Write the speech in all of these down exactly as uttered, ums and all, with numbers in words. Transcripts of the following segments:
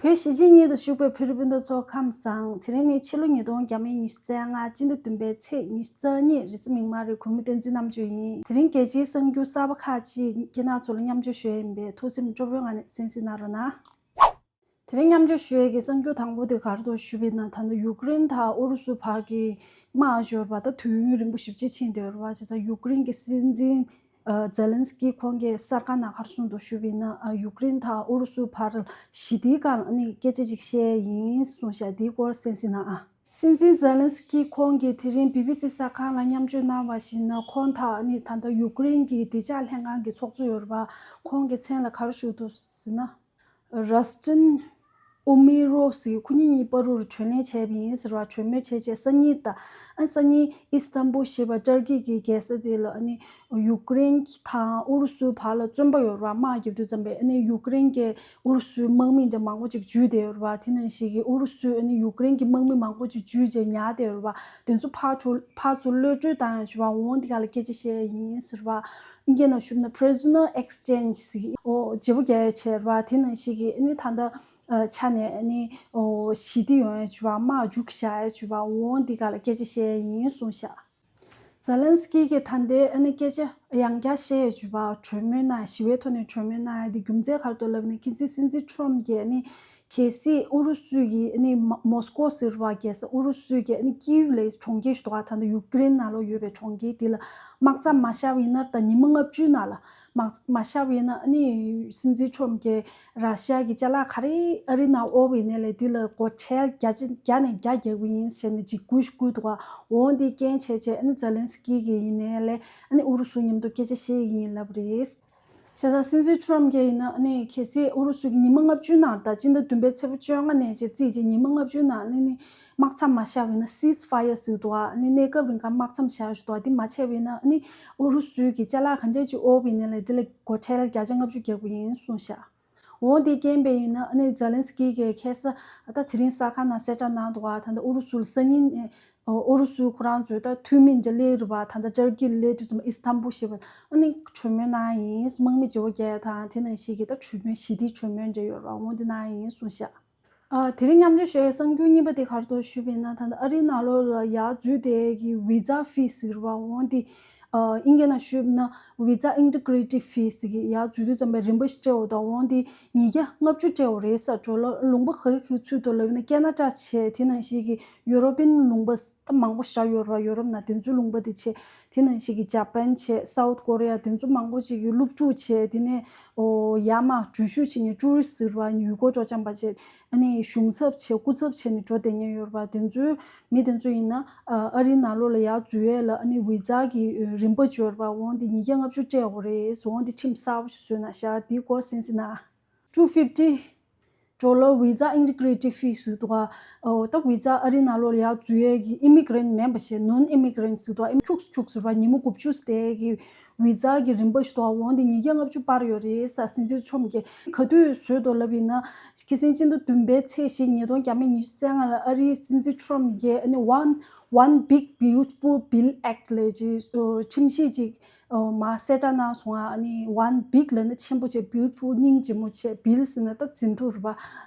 བོད་གཞིས་བྱེས་གཉིས་སུ་བཞུགས་པའི་བོད་རིགས་སྤུན་ཟླ་ཚོ་ཁམས་བཟང་། དེ་རིང་ནི་ཕྱི་ལོ་ཉིས་སྟོང་ཉི་ཤུ་རྩ་ལྔ། སྤྱི་ཟླ་བདུན་པའི་ཚེས་ཉི་ཤུ་རྩ་གཉིས། རེས་གཟའ་མིག་དམར་རེད། གུས་མོ་བསྟན་འཛིན་རྣམ་དཔྱོད་ཡིན། དེ་རིང་རྒྱལ་སྤྱིའི་གསར་འགྱུར་གསར་པ་ཁག་ཅིག་ཁྱེད་རྣམ་ཚོ་ལ་མཉམ་སྤྱོད་ཞུ་ཡ་ཡིན་པས། ཐུགས་སེམས་སྤྲོ་པོའི་ངང་ནས་གསན་གཟིགས་གནང་རོགས་གནང་། དེ་རིང་མཉམ་སྤྱོད་ཞུ་ཡས་ཀྱི་གསར་འགྱུར་དང་པོ་དེ་ག་རེ་འདུག་ཞུས་པ་ཡིན་ན། ད་ལྟ་ཡུཀ་རེན་དང་ཨུ་རུ་སུ་བར་གྱི་དམག་ཞོར་བ་ད་དུས་ཡུན་རིང་པོ་ཞེ་པོ་ཅིག་ཕྱིན་བསྡད་ཡོད་རེད་བ། བྱས་ཙང་ཡུཀ་རེན་གྱི་སྲིད་འཛིན་ཨ་ཛེ་ལན་སི་ཀི་ཁོང་གིས་གསར་ཁང་ནང་ག་རེ་གསུངས་འདུག་ཞུས་པ་ཡིན་ན། ཨ་ཡུཀ་རེན་དང་ཨུ་རུ་སུ་བར་ཞི་བདེའི་སྒང་ལ་ནི་སྐད་ཆ་ཅིག་བཤད་ཡིན་གསུངས་ཤག་འདིའི་སྐོར་གསན་གཟིགས་གནང་ཨ། སྲིད་འཛིན་ཛེ་ལན་སི་ཀི་ཁོང་གིས་དེ་རིང་བི་བི་སི་གསར་ཁང་ལ་མཉམ་སྤྱོད་གནང་བ་ཞིག་ན། ཁོང་དང་ནི་ད་ལྟ་ཡུཀ་རེན་གྱི་བདེ་འཇགས་ལྷན་ཁང་གི་ཚོགས་གཙོ་ཡོད་རེད་བ། ཁོང་གི་མཚན་ལ་ག་རེ་ཞུ་འདུག་ཟེར་ན། ར་སི་ཏན་ཨུ་མི་རོ་ཟེར། ཁོ་གཉིས་གཉིས་བར་དུ་གྲོས་གླེང་བྱས་པ་ཡིན་ཟེར་བ། གྲོས་མོལ་བྱས་རྗེས་སང་ཉིན་དང་། ཨ་སང་ཉིན་ཨི་སི་ཐན་བུལ་ཞེས་པ་ཏར་ཀི་གི་རྒྱལ་ས་དེ་ལ་ཨ་ནི་ཡུཀ་རེན་དང་ཨུ་རུ་སུའི་བར་ལ་བཙོན་པ་ཡོད་རེད་བ། དམག་རྒྱབ་དུས་ཙམ་པས་ཨ་ནི་ཡུཀ་རེན་གྱི་ཨུ་རུ་སུའི་དམག་མི་འདྲ་མང་པོ་ཅིག་འཇུས་བསྡད་ཡོད་རེད་བ། དེ་ནང་བཞིན་གྱི་ཨུ་རུ་སུས་ཨ་ནི་ཡུཀ་རེན་གྱི་དམག་མི་མང་པོ་ཅིག་འཇུས་རྗེས་ཉར་བསྡད་ཡོད་རེད་བ། དེ་ཚོ་ཕར་ཚུར་ཕར་ཚུར་གློད་གྲོལ་བཏང་ཡག་ཞུ་བ། འོ་འདི་ག་ལ་སྐད་ཆ་བཤད་ཡིན་ཟེར་བ། ཨིན་སྐད་ནང་ཞུས་ན་prisoner exchange ཟེར། འོ་བརྗེ་པོ་རྒྱག་ཡག་བྱས་རེད་བ། དེ་ནང་བཞིན་གྱི་ཨ་ནི་ད་ལྟ་ཨ་ཆ་ནས་ཨ་ནི་འོ་ཞི་བདེ་ཡོང་ཡག་ཞུ་བ། དམག་མཇུག་བཞག་ཡག་ཞུ་བ། འོ་འདི་ག་ལ་སྐད་ཆ་བཤད་ཡིན་གསུངས་ཤག་ཛེ་ལན་སི་ཀི་གིས་ད་ལྟའི་ཨ་ནི་སྐད་ཆ་ཡང་བསྐྱར་བཤད་ཡག་ཞུ་བ། གྲོས་མོལ་གནང་ཞི་བའི་ཐོག་ནས་གྲོས་མོལ་གནང་ཡག་དེ་རྒྱུ་མཚན་ག་རེ་འདུག་ལབ་ན། ཁྱེད་ཚོས་སྲིད་འཛིན་ཁྲོམ་གྱིས་ཨ་ནི་གལ་སྲིད་ཨུ་རུ་སུ་ཡིས་ཨ་ནི་མ་མོ་སི་ཀོ་ཟེར་བ་རྒྱལ་ས་ཨུ་རུ་སུ་གྱི་ཨ་ནི་ཀིབ་ལབ་གྲོང་ཁྱེར་ཞིག་འདུག་ག་ད་ལྟ་ཡུཀ་རེན་ནང་ལོགས་ཡོད་པའི་གྲོང་ཁྱེར་དེ་ལ་དམག་མཚམས་མ་བཞག་པ་ཡིན་ན། ད་ཉི་མ་ལྔ་བཅུའི་ནང་ལ། མ་མ་བཞག་པ་ཡིན་ན་ཨ་ནི་སྲིད་འཛིན་ཁྲོམ་གྱིས་ར་ཤི་ཡ་གི་ཅ་ལག་ག་རེ་ཨ་རི་ནང་དབོར་བ་ཡིན་ནའི་ལས་དེ་ལ་སྒོ་ཁྲལ་བརྒྱ་ཆ་བརྒྱ་ནས་བརྒྱ་རྒྱག་གི་ཡིན་ཟེར་ནས་འཇིགས་སྐུལ་ཞིག་བསྐུལ་འདུག་ག་འོ་འདི་རྐྱེན་བྱས་བྱས་ཨ་ནི་ཛེ་ལན་སི་ཀི་གིས་ཡིན་ནའི་ལས་ཨ་ནི་ཨུ་རུ་སུ་མཉམ་དུ་སྐད་ཆ་བཤད་ཀྱི་ཡིན་ལབ་རེད། བྱས་ཙང་སྲིད་འཛིན་ཁྲོམ་གྱིས་ཡིན་ན་ཨ་ནི་གལ་སྲིད་ཨུ་རུ་སུ་གིས་ཉི་མ་ལྔ་བཅུའི་ནང་། ད་སྤྱི་ཟླ་བདུན་པའི་ཚེས་པ་བཅོ་ལྔ་ནས་བྱས་རྩིས་བྱས་ཉི་མ་ལྔ་བཅུའི་ནང་ཨ་ནི་དམག་མཚམས་མ་བཞག་པ་ཡིན་ན། སིས་ཕ་ཡར་ཟེར་འདུག་ག་ཨ་ནི་གནས་སྐབས་རིང་ག་དམག་མཚམས་བཞག་ཞུ་འདུག་ག་འདི་མ་བྱས་པ་ཡིན་ན་ཨ་ནི་ཨུ་རུ་སུ་གིས་ཅ་ལག་ག་འདྲ་ཅིག་དབོར་བ་ཡིན་ནའི་ལས་དེ་ལ་སྒོ་ཁྲལ་བརྒྱ་ཆ་ལྔ་བཅུ་རྒྱག་གི་ཡིན་གསུངས་ཤག་འོ་འདི་རྐྱེན་པས་ཡིན་ན་ཨ་ནི་ཛེ་ལན་སི་ཀི་གིས་ཁ་སང་ད་དེ་རིང་གསར་ཁང་ནང་གསལ་བསྒྲགས་གནང་འདུག་ག་ད་ལྟ་ཨུ་རུ་སུ་ལ་སང་ཉིན་ཨ་ཨུ་རུ་སུ་ཁོ་རང་ཚོའི་ད་འཐུས་མི་འདྲ་སླེབས་རེད་བ། ད་ལྟ་ཏར་ཀི་ལ་སླེབས་དུས་ཙམ་པ་ཨི་སི་ཐན་བུལ་ཞེས་པ་ཨ་ནི་གྲོས་མོལ་གནང་ཡིན། དམག་མི་བརྗེ་པོ་རྒྱག་ཡག་དང་དེ་ནང་བཞིན་གྱི་ད་གྲོས་མོལ་ཞི་བདེའི་གྲོས་མོལ་འདྲ་ཡོད་རེད་བ། འོ་འདི་གནང་ཡིན་གསུངས་ཤག་ཨ་དེ་རིང་མཉམ་སྤྱོད་ཞུ་ཡག་གསར་འགྱུར་གཉིས་པ་དེ་ག་རེ་འདུག་ཞུས་པ་ཡིན་ན། ད་ལྟ་ཨ་རིའི་ནང་ལོགས་ལ་ཡར་འཛུལ་བསྡད་ཡག་གི་ཝི་ཛ་ཧྥི་ཟེར་བ། འོ་འདི་ཨ་ཨིན་སྐད་ནང་ཞུས་པ་ཡིན་ན་ཝི་ཛ་ཨིན་ཊི་གྷི་རེ་ཊི་ཧྥི་ཟེར་གྱི་ཡར་འཛུལ་དུས་ཙམ་པ་རིན་པ་ཞིག་སྤྲད་འོ་ད། འོ་འདི་ཉིས་བརྒྱ་ལྔ་བཅུ་སྤྲད་འོ་རེད་ཟེར། ཌོ་ལར་ལུང་པ་ག་གི་ཚུལ་དུ་ལབ་ན་ཁེ་ན་ཌ་བྱས། དེ་ནང་བཞིན་གྱི་ཡུ་རོ་པིན་ལུང་པ་ད་མང་པོ་ཞིག་ཡོད་རེད་བ། ཡུ་རོབ་ནང་དེ་ཚོའི་ལུང་པ་དེ་བྱས། དེ་ནང་བཞིན་གྱི་ཇ་པན་བྱས། སའུཐ་ཀོ་རི་ཡ། དེ་ཚོ་མང་པོ་ཞིག་གིས་སློབ་ཕྲུག་བྱས། དེ་ནས་ཨོ་ཡར་མར་འགྲུལ་བཞུད་བྱས་ནས་ཊུ་རི་སི་ཊི་ཟེར་བ་ཡུལ་སྐོར་སྤྲོ་འཆམ་པ་བྱས། ཨ་ནི་གཞུང་ཚབ་བྱས། སྐུ་ཚབ་བྱས་ནས་འགྲོ་བསྡད་མཁན་ཡོད་རེད་བ། དེ་ཚོའི་མི་དེ་ཚོ་ཡིན་ན་ཨ་ཨ་རིའི་ནང་ལོགས་ལ་ཡར་འཛུལ་ཡས་ལ་ཨ་ནི་ཝི་ཛ་གི་རིན་པ་ཅིག་ཡོད་རེད་བ། འོ་འདི་ཉིས་བརྒྱ་ལྔ་བཅུ་སྤྲད་དགོས་རེད། འོ་འདི་ཁྲིམས་གསར་པ་ཞིག་བཟོས་གནང་ཤག་འདིའི་སྐོར་གསན་གཟིགས་གནང་། ཊུ་ཧྥིབ་ཊི་ཌོ་ལར་ཝི་ཛ་ཨིན་ཊི་གྷི་རེ་ཊི་ཧྥི་ཟེར་འདུག་ག་ཨོ་ད་ཝི་ཛ་ཨ་རིའི་ནང་ལོགས་ལ་ཡར་འཛུལ་ཡས་ཀྱི་ཨི་མི་གྷི་རེན་ཊི་མིན་པ་བྱས། ནོན་ཨི་མི་གྷི་རེན་ཊི་ཟེར་འདུག་ག་ཨི་མི་ཁྱུག་ཙམ་ཁྱུག་ཙམ་ཟེར་བ་ཉིན་མོ་དགུ་བཅུ་ཙམ་བསྡད་ཡས་ཀྱི་ཝི་ཛ་གི་རིན་པ་ཞིག་འདུག་ག་འོ་འདི་ཉིས་བརྒྱ་ལྔ་བཅུ་སྤར་ཡོད་རེད་ཟེར། སྲིད་འཛིན་ཁྲོམ་གྱིས་ག་དུས་བཟོས་འདུག་ལབ་ཡིན་ན། ཁ་སང་སྤྱི་ཟླ་བདུན་པའི་ཚེས་བཞི་ཉིས་སྟོང་ཉི་ཤུ་རྩ་ལྔ་ལ་ཨ་རིའི་སྲིད་འཛིན་ཁྲོམ་གྱིས་ཨ་ནི་One One Big Beautiful Bill Act ལབ་ཅིག་ཁྲིམས་གཞི་ཅིག་ཨོ་མར་གསལ་བསྒྲགས་གནང་སོང་ང་། ཨ་ནི་One Big ལབ་ན་ཆེན་པོ་བྱས། Beautiful སྙིང་རྗེ་མོ་བྱས། Bill ཟེར་ན་ད་འཛིན་ཐོ་རེད་པ།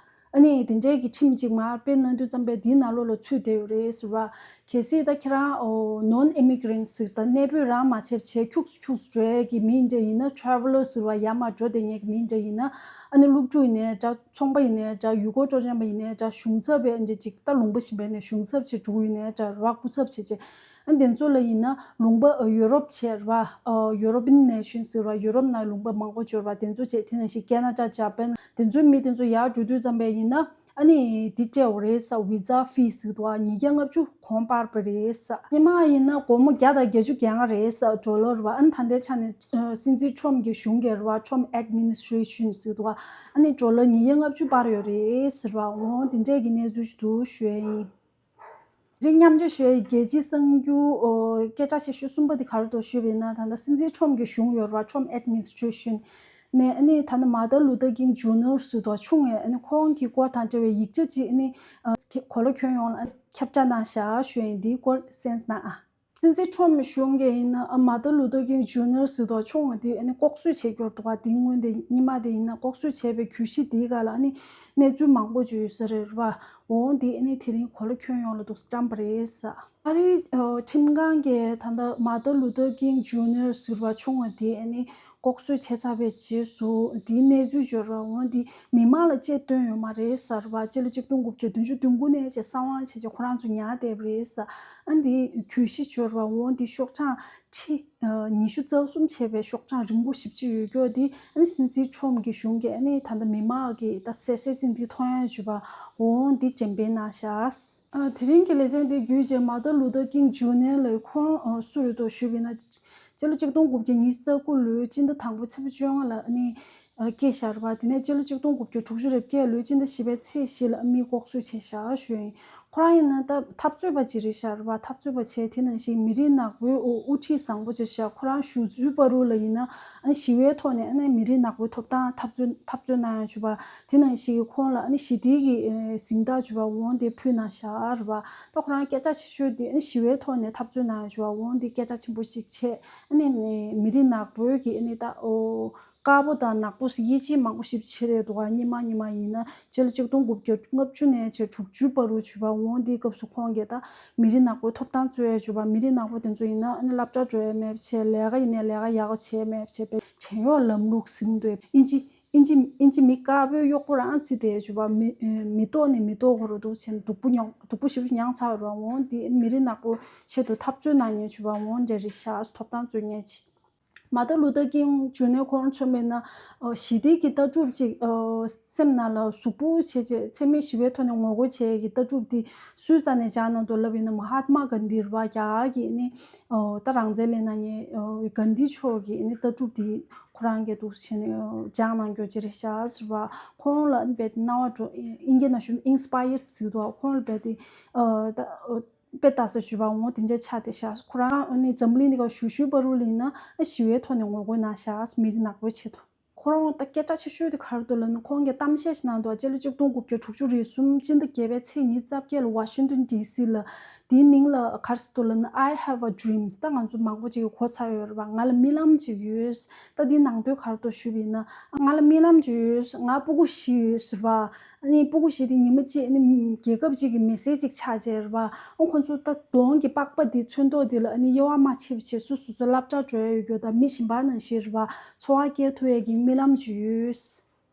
ཨ་ནི་དེ་འདྲའི་གི་ཁྲིམས་ཅིག་མར་དཔེ་གནང་དུས་ཙམ་པས་འདིའི་ནང་ལོགས་ལ་ཚུད་བསྡད་ཡོད་རེད་ཟེར་བ། གལ་སྲིད་ད་ཁྱེད་རང་ཨོ་ནོན་ཨི་མི་གྷི་རེན་ཊི་ཟེར། ད་གནས་སྤོས་རང་མ་བྱས་བྱས་ཁྱུག་ཙམ་ཁྱུག་ཙམ་འགྲོ་ཡས་ཀྱི་མི་འདྲ་ཡིན་ན། ཊ་རེ་ཝ་ལར་ཟེར་བ་ཡར་མར་འགྲོ་བསྡད་མཁན་གྱི་མི་འདྲ་ཡིན་ན། ཨ་ནི་སློབ་ཕྲུག་ཡིན་ནའི་འདྲ། ཚོང་པ་ཡིན་ནའི་འདྲ། ཡུལ་སྐོར་སྤྲོ་འཆམ་པ་ཡིན་ནའི་འདྲ། གཞུང་ཚབ་པའི་འདྲ་ཅིག་ད་ལུང་པ་གཞན་པ་ནས་གཞུང་ཚབ་བྱས་འགྲོ་གི་ཡིན་ནའི་འདྲ། ར་སྐུ་ཚབ་བྱས་བྱས། ཨ་དེ་ཚོ་ལ་ཡིན་ན་ལུང་པ་ཨ་ཡུ་རོབ་བྱས་ར། ཨ་ཡུ་རོ་པིན་ནེ་ཤན་ཟེར་བ། ཡུ་རོབ་ནང་ལུང་པ་མང་པོ་འབྱོར་བ་དེ་ཚོ་བྱས། དེ་ནང་བཞིན་ཁེ་ན་ཌ། ཇ་པན། དེ་ཚོའི་མི་དེ་ཚོ་ཡར་འགྲོ་དུས་ཙམ་པས་ཡིན་ན་ཨ་ནི་འདི་སྤྲད་དགོས་རེད་ཟེར། ཝི་ཛ་ཧྥི་ཟེར་འདུག་ག་ཉིས་བརྒྱ་ལྔ་བཅུ་གོང་སྤར་བ་རེད་ཟེར། སྔོན་མ་ཡིན་ན་སྒོར་མོ་བརྒྱ་དང་བརྒྱད་ཅུ་གྱ་ལྔ་རེད་ཟེར། ཌོ་ལར་རེད་པ། ཨ་ནི་ད་ལྟའི་ཆ་ནས་ཨ་སྲིད་འཛིན་ཁྲོམ་གྱི་གཞུང་གིས་རེད་པ། ཁྲོམ་ཨེཌ་མི་ནི་སི་ཊྲེ་ཤན་ཟེར་འདུག་ག་ཨ་ནི་ཌོ་ལར་ཉིས་བརྒྱ་ལྔ་བཅུ་སྤར་ཡོད་རེད་ཟེར་བ། འོ་དེ་འདྲས་ཀྱི་གནས་ཚུལ་ཞིག་འདུག་ཞུ་ཡ་ཡིན། དེ་རིང་མཉམ་སྤྱོད་ཞུ་ཡ་ཡི་རྒྱལ་སྤྱིའི་གསར་འགྱུར་ཨོ་སྐད་གྲགས་ཆེ་ཤོས་གསུམ་པ་དེ་ག་རེ་འདུག་ཞུས་པ་ཡིན་ན། ད་ལྟ་སྲིད་འཛིན་ཁྲོམ་གྱི་གཞུང་ཡོད་རེད་པ། ཁྲོམ་ཨེཌ་མི་ནི་སི་ཊྲེ་ཤན་ནས་ཨ་ནི་ད་ལྟ་མར་ཏིན་ལུ་ཐར་ཀིང་ཇུ་ནིཡར་ཟེར་འདུག་ག་ཆུང་ངས་ཨ་ནི་ཁོང་གི་སྐོར་དང་འབྲེལ་བའི་ཡིག་ཆ་ཅིག་ཨ་ནི་ཨ་གོ་ལ་ཁྱོན་ཡོངས་ལ་ཁྱབ་བསྒྲགས་གནང་བཞག་ཞུ་ཡ་ཡིན། འདིའི་སྐོར་གསན་གནང་ཨ། སྲིད་འཛིན་ཁྲོམ་གཞུང་གིས་ཡིན་ན་ཨ་མར་ཏིན་ལུ་ཐར་ཀིང་ཇུ་ནི་ཡར་ཟེར་དུས་ཆུང་བ་དེ་ཨ་ནི་ལྐོག་གསོད་བྱས་ཀྱི་ཡོད་རེད་འདུག་ག་དེའི་སྔོན་དེ་སྔོན་མ་དེ་ཡིན་ན་ལྐོག་གསོད་བྱས་པའི་གྱོད་གཞི་དེའི་སྒང་ལ་ཨ་ནི་གནས་ཚུལ་མང་པོ་ཅིག་ཡོད་ས་རེད་བ། འོ་དེ་ཨ་ནི་དེ་རིང་གོ་ལ་ཁྱོན་ཡོངས་ལ་འདུག་སེ་བཀྲམ་པ་རེད་ས། ཨ་རིའི་ཁྲིམས་ཁང་གིས་ད་ལྟ་མར་ཏིན་ལུ་ཐར་ཀིང་ཇུ་ནི་ཡར་ཟེར་བ་ཆུང་བ་དེ་ཨ་ནི་ལྐོག་གསོད་བྱས་ཚར་བའི་རྗེས་སུ་དེའི་གནས་ཚུལ་འབྱོར་བ་འོ་དེ་མི་མང་ལ་ཅིག་སྟོན་ཡོད་མ་རེད་ས་རེད་བ། སྤྱི་ལོ་གཅིག་སྟོང་དགུ་བརྒྱ་བདུན་ཅུ་དོན་དགུ་ནས་ཅིག་གསང་བ་བྱས་ཅིག་ཁོ་རང་ཚོ་ཉར་བསྡད་པ་རེད་ས། ཨ་ནི་དེའི་གྱོད་གཞི་འབྱོར་བ་འོ་དེ་ཤོག་གྲངས་ཁྲི་ཉི་ཤུ་རྩ་གསུམ་བྱས་པའི་ཤོག་གྲངས་རིང་པོ་ཞེ་པོ་ཅིག་ཡོད་རྒྱུ་དེ་ཨ་ནི་སྲིད་འཛིན་ཁྲོམ་གྱི་གཞུང་གིས་ཨ་ནི་ད་ལྟ་མི་མང་གིས་ད་གསལ་གསལ་ཚིག་འདི་མཐོང་ཡ་བྱས་པ་འོ་འདི་འགྲེམས་སྤེལ་གནང་ཤག་ཨ། དེ་རིང་གི་ལེ་ཚན་འདི་བརྒྱུད་བྱས་མར་ཏིན་ལུ་ཐར་ཀིང་ཇུ་ནི་ཡར་ལགས་ཁོང་ཨ་སུ་རེད་འདུག་ཞུས་པ་ཡིན་ན། སྤྱི་ལོ་གཅིག་སྟོང་དགུ་བརྒྱ་ཉི་ཤུ་རྩ་དགུ་ལོའི་སྤྱི་ཟླ་དང་པོ་ཚེས་པ་བཅོ་ལྔ་ལ་ཨ་ནི་ཨ་སྐྱེས་ཤག་རེད་བ། དེ་ནས་སྤྱི་ལོ་གཅིག་སྟོང་དགུ་བརྒྱ་དྲུག་ཅུ་རེ་བརྒྱད་ལོའི་སྤྱི་ཟླ་བཞི་པའི་ཚེས་བཞི་ལ་ཨ་མི་ལྐོག་གསོད་བྱས་ཤག་ཞུས་ཡིན། ཁོ་རང་ཡིན་ན་ད་འཐབ་རྩོད་པ་ཅིག་རེད་ཤག་རེད་བ། འཐབ་རྩོད་པ་བྱས་དེ་ནང་བཞིན་མི་རིགས་ནག་པོའི་དབུ་ཁྲིད་བཟང་པོ་ཅིག་ཤག་ཁོ་རང་ཞུ་ཚུལ་བར་དུ་ལ་ཡིན་ན་ཨ་ནི་ཞི་བའི་ཐོག་ནས་ཨ་ནི་མི་རིགས་ནག་པོའི་ཐོབ་ཐང་འཐབ་རྩོད་འཐབ་རྩོད་གནང་ཡ་བྱས་པ། དེ་ནང་བཞིན་ཁོང་ལ་ཨ་ནི་ཞི་བདེ་གི་ཨེ་གཟེངས་རྟགས་བྱས་པ་འོ་དེ་ཕུལ་གནང་ཤག་རེད་བ། ད་ཁོ་རང་སྐད་གྲགས་ཆེ་ཤོས་དེ་ཨ་ནི་ཞི་བའི་ཐོག་ནས་འཐབ་རྩོད་གནང་ཡ་བྱས་པ་འོ་དེ་སྐད་གྲགས་ཆེན་པོ་ཞིག་བྱས། ཨ་ནི་མི་རིགས་ནག་པོའི་གི་ཨ་ནི་ད་ཨོ་དཀར་པོ་དང་ནག་པོ་སོགས་དབྱེ་འབྱེད་མང་པོ་ཞིག་བྱས་རེད་འདུག་ག་སྔོན་མ་སྔོན་མ་ཡིན་ན་སྤྱི་ལོ་གཅིག་སྟོང་དགུ་བརྒྱ་ལྔ་བཅུ་ནས་བྱས་དྲུག་ཅུའི་བར་དུ་བྱས་པ་འོ་དེའི་སྐབས་སུ་ཁོང་གིས་ད་མི་རིགས་ནག་པོའི་ཐོབ་ཐང་རྩོད་ཡ་བྱས་པ། མི་རིགས་ནག་པོ་དེ་ཚོ་ཡིན་ན་ཨ་ནི་སློབ་གྲྭ་འགྲོ་ཡ་མེད་པ་བྱས། ལས་ཀ་ཡིན་ནའི་ལས་ཀ་ཡག་པོ་བྱས་མེད་པ་བྱས་པའི་བྲན་གཡོག་ལམ་ལུགས་ཟིན་འདུག་ཨིན་ཇི་ཨིན་ཇི་ཨིན་ཇི་མི་དཀར་པོའི་གཡོག་པོ་རང་བརྩིས་ཏེ་བྱས་པ། མི་མི་ཐོག་ནས་མི་ཐོག་གོ་རུ་འདུག་བྱས་ནས་སྡུག་པོ་མྱངས་སྡུག་པོ་ཞེ་པོ་མྱངས་ཚར་བ་རེད་བ། འོ་དེ་མི་རིགས་ནག་པོ་ཆེད་དུ་འཐབ་རྩོད་གནང་མཁན་བྱས་པ་འོ་འདྲ་རེད་ཤག་ཐོབ་ཐང་རྩོད་མཁན་ཅིག་མར་ཏིན་ལུ་ཐར་ཀིང་ཇུ་ནི་ཡར་ཁོ་རང་མཚོན་པ་ཡིན་ན། ཨ་ཞི་བདེ་གི་ལྟ་གྲུབ་ཅིག་ཨ་སེམས་ནང་ལ་གཟུགས་པོ་བྱས་བྱས་འཚེ་མེད་ཞི་བའི་ཐོག་ནས་ངོ་རྒོལ་བྱེད་ཡས་ཀྱི་ལྟ་གྲུབ་དེ་སུའི་རྩ་ནས་སྦྱངས་གནང་འདུག་ལབ་ཡིན་ན། མ་ཧཱཏ་མ་གྷན་དྷི་རེད་བ། རྒྱ་གར་གྱི་ཨ་ནི་ཨ་ད་རང་བཙན་ལེན་གནང་མཁན་ཨ་གྷན་དྷི་མཆོག་གི་ཨ་ནི་ལྟ་གྲུབ་དེ་ཁོ་རང་གིས་འདུག་བྱས་ནས་ཨ་སྦྱངས་གནང་རྒྱུ་ཅིག་རེད་ཤག་ཟེར་བ། ཁོང་ལ་ཨ་ནི་དཔེ་སྣང་བ་འགྲོ་ཨིན་སྐད་ནང་ཞུ་ན་ཨིན་སི་པ་ཡར་ཟེར་འདུག་ཁོང་ལ་དཔེ་དེ་ཨ་ད་ཨ། དཔེ་ལྟ་ས་ཞུས་པ་འོ་དེ་འདྲ་ཆགས་བསྡད་ཤག་ཁོ་རང་ཨ་ནི་འཛམ་གླིང་འདི་ག་བཞུགས་བཞུགས་བར་དུ་ལ་ཡིན་ན་ཨ་ཞི་བའི་ཐོག་ནས་ངོ་རྒོལ་གནང་ཤག་མི་རིགས་ནག་པོའི་ཆེད་དུ། ཁོ་རང་ད་སྐད་གྲགས་ཆེ་ཤོས་དེ་ག་རེ་འདུག་ལབ་ན། ཁོང་གིས་གཏམ་བཤད་ཞིག་གནང་འདུག་སྤྱི་ལོ་གཅིག་སྟོང་དགུ་བརྒྱ་དྲུག་ཅུ་རེ་གསུམ་སྤྱི་ཟླ་བརྒྱད་པའི་ཚེས་ཉི་ཤུ་རྩ་བརྒྱད་ལ་ཝ་ཤིང་ཏོན་ཌི་སི་ལ། དེའི་མིང་ལ་ག་རེ་ཟེར་འདུག་ལབ་ན། I have a dreams. ད་ང་ཚོ་མང་པོ་ཅིག་གིས་གོ་ཚར་ཡོད་རེད་བ། ང་ལ་རྨི་ལམ་ཅིག་ཡོད། ད་འདིའི་ནང་དོན་ག་རེ་འདུག་ཞུས་པ་ཡིན་ན། ང་ལ་རྨི་ལམ་ཅིག་ཡོད། ང་སྤུ་གུ་བཞི་ཡོད་ཟེར་བ། ཨ་ནི་སྤུ་གུ་བཞི་དེ་ཉི་མ་གཅིག་ཨ་ནི་རྒྱལ་ཁབ་ཅིག་གི་མི་སེར་ཅིག་ཆགས་བྱས་རེད་བ། ཨ་ཁོ་ཚོ་ད་གདོང་གི་པགས་པ་དེ་ཚོན་མདོག་དེ་ལ་ཨ་ནི་དབྱེ་བ་མ་ཕྱེ་བ་བྱས་སོ་སོ་སོ་སློབ་གྲྭ་འགྲོ་ཡ་ཡོད་རྒྱུ་དང་མི་གཞན་པ་ནང་བཞིན་རེད་བ། འཚོ་བ་སྐྱེལ་ཐུབ་ཡ་གི་རྨི་ལམ་ཅིག་ཡོད།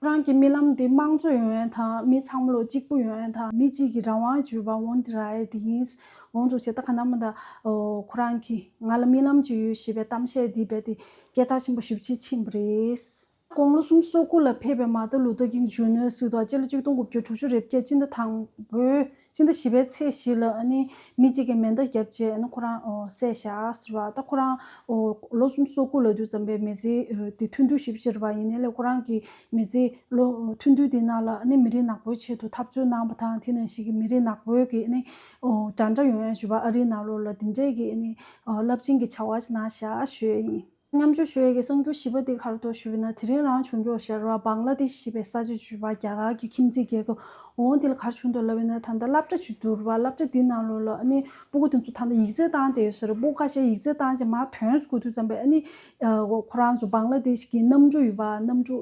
ཁོ་རང་གི་རྨི་ལམ་དེ་དམངས་གཙོ་ཡོང་ཡ་དང་མི་ཚང་མ་ལོ་གཅིག་པུ་ཡོང་ཡ་དང་མི་གཅིག་གི་རང་དབང་བྱས་པ་འོ་འདི་རག་ཡ་དེ་ཡིན། འོ་འདུག་བྱས་ད་ག་ནང་མ་ད་ཨོ་ཁོ་རང་གིས་ང་ལ་རྨི་ལམ་ཅིག་ཡོད་ཞེས་པའི་གཏམ་བཤད་འདི་རྦད་དེ་སྐད་གྲགས་ཆེན་པོ་ཞེ་པོ་ཅིག་ཕྱིན་པ་རེད། དགུང་ལོ་སུམ་ཅུ་སོ་དགུ་ལ་ཕེབས་པའི་མར་ཏིན་ལུ་ཐར་ཀིང་ཇུ་ནི་ཡར་ཟེར་དུས་སྤྱི་ལོ་གཅིག་སྟོང་དགུ་བརྒྱ་དྲུག་ཅུ་རེ་བརྒྱད་སྤྱི་ཟླ་དང་པོའི་སྤྱི་ཟླ་བཞི་པའི་ཚེས་བཞི་ལ་ཨ་ནི་མི་གཅིག་གིས་མེ་མདའ་བརྒྱབ་རྗེས་ཨ་ནི་ཁོ་རང་ཨོ་བསད་བཞག་ཟེར་བ། ད་ཁོ་རང་ཨོ་ལོ་སུམ་ཅུ་སོ་དགུ་ལབ་དུས་ཙམ་པའི་མི་ཚེ་ཨོ་དེ་ཐུང་ཐུང་ཞེ་པོ་ཅིག་རེད་བ། ཡིན་ནའི་ལས་ཁོ་རང་གི་མི་ཚེ་ལོ་ཐུང་ཐུང་དེ་ནང་ལ་ཨ་ནི་མི་རིགས་ནག་པོའི་ཆེད་དུ་འཐབ་རྩོད་གནང་བ་དང་དེ་ནང་བཞིན་གྱི་མི་རིགས་ནག་པོའི་གི་ཨ་ནི་ཨོ་འདྲ་འདྲ་ཡོང་ཡ་ཞུ་བ། ཨ་རིའི་ནང་ལོགས་ལ་དེ་འདྲའི་གི་ཨ་ནི་ཨོ་རླབས་ཆེན་གྱི་བྱ་བ་ཞིག་གནང་བཞག་ཞུ་ཡ་ཡིན། མཉམ་ཞུགས་ཞུ་ཡས་ཀྱི་གསར་འགྱུར་བཞི་པ་དེ་ག་རེ་འདུག་ཞུས་པ་ཡིན་ན། དེ་རིང་རང་བྱུང་འགྲོ་ཤར་བ་བང་ལ་དེཤ་ཞེས་པའི་ས་ཆ་ཞུ་བ་རྒྱ་གར་གྱི་ཁྱིམ་མཚེས་རྒྱལ་ཁབ་འོ་འདི་ལ་ག་རེ་བྱུང་འདུག་ལབ་པ་ཡིན་ན། ད་ལྟ་སློབ་གྲྭ་ཞིག་འདུག་ར། སློབ་གྲྭ་འདི་ནང་ལོགས་ལ་ཨ་ནི་སྤུ་གུ་དེ་ཚོ་ད་ལྟ་ཡིག་ཚད་བཏང་བསྡད་ཡོད་ས་རེད། སྤུ་གུ་ཁ་ཤས་ཡིག་ཚད་བཏང་རྗེས་མར་ཐོན་དགོས་དུས་ཙམ་པས་ཨ་ནི་ཁོ་རང་ཚོ་བང་ལ་དེཤ་གི་གནམ་གྲུ་ཡོད་པ། གནམ་གྲུ་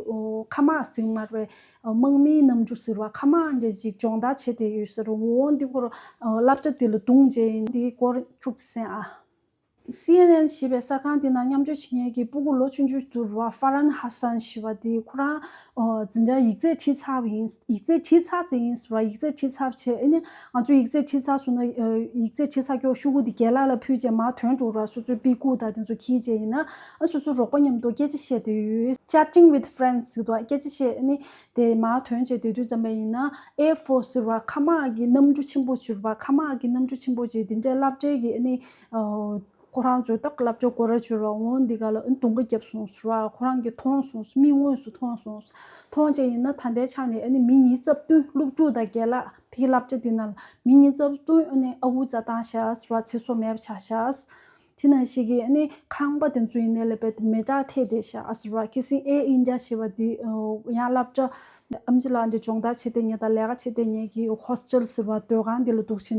ཁ་དམག་ཟེར་མ་རེད། དམག་མིའི་གནམ་གྲུ་ཟེར་བ། ཁ་དམག་འདྲ་ཅིག་སྦྱོང་བརྡར་བྱེད་བསྡད་ཡོད་ས་རེད། འོ་འདི་ཁོ་རང་སློབ་གྲྭ་དེ་ལ་བརྡུངས་རྗེས་འདི་སྐོར་ཁྱུག་ཙམ་གསན་ཨ། སི་ཨེན་ཨེན་ཞེས་པའི་གསར་ཁང་འདི་ནང་མཉམ་ཞུགས་བྱེད་མཁན་གྱི་སྤུ་གུ་ལོ་ཆུང་ཆུང་འདུག་ར། ཧྥ་རན་ཧ་སན་ཞེས་པ་འདི་ཁོ་རང་ཨོ་འཛིན་གྲྭ་ཡིག་ཚད་ཁྲིད་ཚར་བ་ཡིན། ཡིག་ཚད་ཁྲིད་ཚར་ཟེར་ཡིན་ཟེར་བ། ཡིག་ཚད་ཁྲིད་ཚར་བྱས་ཨ་ནི་ང་ཚོ་ཡིག་ཚད་ཁྲིད་ཚར་སོང་ན་ཨོ་ཡིག་ཚད་ཁྲིད་ཚར་ཀྱོག་ཤོག་གུ་འདི་རྒན་ལགས་ལ་ཕུལ་རྗེས་མར་ཐོན་འགྲོ་ར། སོ་སོའི་པི་ཀུ་དང་དེ་ཚོ་འཁྱེར་རྗེས་ཡིན་ན་ཨ་སོ་སོའི་རོགས་པ་མཉམ་དུ་སྐད་ཆ་བཤད་བསྡད་ཡོད། Chatting with friends ཟེར་དུས་སྐད་ཆ་བཤད་ཨ་ནི་དེ་མར་ཐོན་བྱས་བསྡད་དུས་ཙམ་པ་ཡིན་ན་ཨེར་ཕོར་སི་ཟེར་བ་ཁ་དམག་གི་གནམ་གྲུ་ཆེན་པོ་ཟེར་བ། ཁ་དམག་གི་གནམ་གྲུ་ཆེན་པོ་ཅིག་འདི་འདྲའི་སློབ་གྲྭའི་གི་ཨ་ནི་ཨོ། ཁོ་རང་ཚོས་ད་སློབ་གྲྭ་སྒོ་ར་བཅུ་ར་འོང་འདི་ག་ལ་རྡུང་ག་བརྒྱབ་སོང་ཟེར་བ། ཁོ་རང་གིས་མཐོང་སོང་། མིག་དངོས་སུ་མཐོང་སོང་། མཐོང་རྗེས་ཡིན་ན་ད་ལྟའི་ཆ་ནས་ཨ་ནི་མི་ཉིས་རྩ་བདུན་སློབ་ཕྲུག་དང་རྒན་ལགས་ཕ་གི་སློབ་གྲྭ་འདི་ནང་ལ་མི་ཉིས་རྩ་བདུན་ཨ་ནི་ཨ་ཁུ་རྩ་བཏང་ཤག་ཟེར་བ། ཚེ་སྲོག་མེད་པ་ཆགས་ཤག་དེ་ནང་བཞིན་གྱི་ཨ་ནི་ཁང་པ་དེ་ཚོ་ཡིན་ནའི་ལ་དཔེ་མེ་སྲེག་ཐེབས་བསྡད་ཤག་ཟེར་བ། ཁ་སང་ཨེར་ཨིན་ཌི་ཡ་ཞེས་པ་དེ་ཡང་སློབ་གྲྭ་ཨེམ་ཆི་ལགས་འདི་སྦྱོང་བརྡར་བྱེད་བསྡད་མཁན་དང་ལས་ཀ་བྱེད་བསྡད་མཁན་གྱི་ཧོ་སི་ཊེལ་ཟེར་བ་སྡོད་ཁང་དེ་ལ་འདུག་བྱས་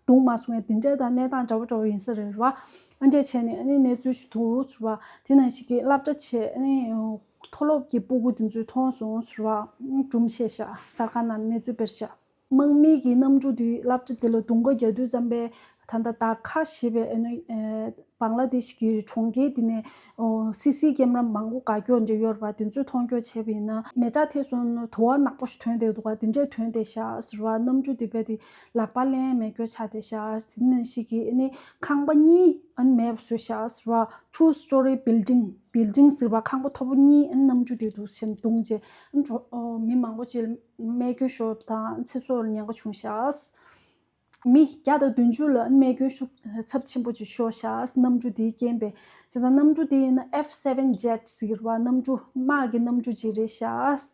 འདུག་མ་སོང་ཡ་དེ་འདྲ་དང་གནས་སྟངས་འདྲ་བོ་འདྲ་བོ་ཡིན་ས་རེད་བ། ཨ་འདྲས་བྱས་ནས་ཨ་ནི་གནས་ཚུལ་ཞིག་འདུག་ཟེར་བ། དེ་ནང་བཞིན་གྱི་སློབ་གྲྭ་ཆེ་ཨ་ནི་མཐོ་སློབ་ཀྱི་སྤུ་གུ་དེ་ཚོས་མཐོང་སོང་ཟེར་བ། སྒྲུང་བཤད་ཤག་གསར་ཁང་ནང་གནས་ཚུལ་སྤེལ་ཤག་དམག་མི་གི་གནམ་གྲུ་དེ་སློབ་གྲྭ་དེ་ལ་རྡུང་རྡེག་རྒྱག་དུས་ཙམ་པས་ད་ལྟ་ད་ཁ་ཞེས་པའི་ཨ་ནི་ཨེ་བང་ལ་དེ་ཤི་གི་གྲོང་ཁྱེར་དེ་ནས་ཨོ་སི་སི་ཀེམ་ར་མང་པོ་བཀག་རྒྱུ་འདྲ་ཡོད་རེད་པ། དེ་ཚོས་མཐོང་རྒྱུ་བྱས་པ་ཡིན་ན་མེ་སྲེག་ཐེབས་སོང་ན་དུ་བ་ནག་པོ་ཞིག་ཐོན་བསྡད་འདུག་ག་དེ་འདྲས་ཐོན་བསྡད་ཤག་ཟེར་བ། གནམ་གྲུ་དེ་བས་དེ་ལག་པ་ལེན་མེད་རྒྱུ་ཆགས་བསྡད་ཤག་དེ་ནང་བཞིན་གྱི་ཨ་ནི་ཁང་པ་གཉིས་ཨ་ནི་མེད་པ་བཟོས་ཤག་ཟེར་བ། Two story building building ཟེར་བ་ཁང་པ་མཐོ་པོ་གཉིས་ཨ་ནི་གནམ་གྲུ་དེ་འདུག་སེ་བརྡུངས་རྗེས་ཨ་ནི་གྲོ་ཨོ་མི་མང་པོ་ཅིག་རྨས་སྐྱོན་ཤོར་དང་ཚེ་སྲོག་ལ་ཉེན་ཁ་བྱུང་ཤག་མི་བརྒྱ་དང་བདུན་ཅུ་ལ་རྨས་སྐྱོན་ཤུགས་ཚབས་ཆེན་པོ་ཅིག་ཤོར་ཤག་གནམ་གྲུ་དེའི་རྐྱེན་པས། བྱས་ཙང་གནམ་གྲུ་དེ་ཡིན་ན་F seven jet ཟེར་བ་གནམ་གྲུ་དམག་གི་གནམ་གྲུ་ཅིག་རེད་ཤག་བྱས་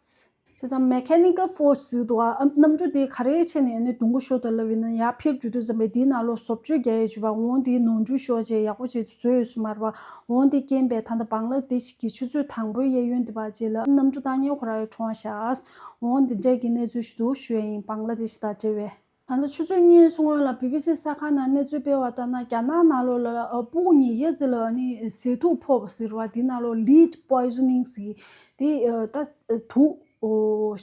ཙང་mechanical fault ཟེར་འདུག་ཨ། གནམ་གྲུ་དེ་ག་རེ་བྱས་ནས་ཨ་ནི་རྡུང་རྡེག་ཤོར་འདུག་ལབ་ཡིན་ན་ཡར་འཕུར་འགྲོ་དུས་ཙམ་པས་དེའི་ནང་ལོགས་བཟོ་བཅོས་རྒྱག་ཡས་བྱས་པ་འོ་དེའི་ནོར་འཁྲུལ་ཤོར་བྱས་ཡག་པོ་བྱས་བཟོས་ཡོད་ས་མ་རེད་པ། འོ་དེ་རྐྱེན་པས་ད་ལྟ་བང་ལ་དེ་ཤི་གི་ཆུ་ཚོད་དང་པོའི་གཡས་གཡོན་དེ་བར་རྗེས་ལ་གནམ་གྲུ་བཏང་མཁན་ཁོ་རང་ཡང་གྲོངས་ཤག་འོ་འདི་འདྲས་ཀྱི་གནས་ཚུལ་ཞིག་འདུག་ཞུ་ཡས་ཡིན། བང་ལ་དེ་ཤི་དང་འབྲེལ་བའི། ད་ལྟ་ཆུ་ཚོད་གཉིས་སྔོན་ལ་བི་བི་སི་གསར་ཁང་ནང་གནས་ཚུལ་སྤེལ་བ་ལྟར་ན། རྒྱ་ནག་ནང་ལོགས་ལ་ཨ་སྤུ་གུ་ཉིས་བརྒྱ་ཙམ་ལ་ཨ་ནི་ཟས་དུག་ཕོག་པ་ཟེར་བ། དེ་ནང་ལོགས་lead poisoning ཟེར་དེ་ཨ་ད་དུག་ཨོ་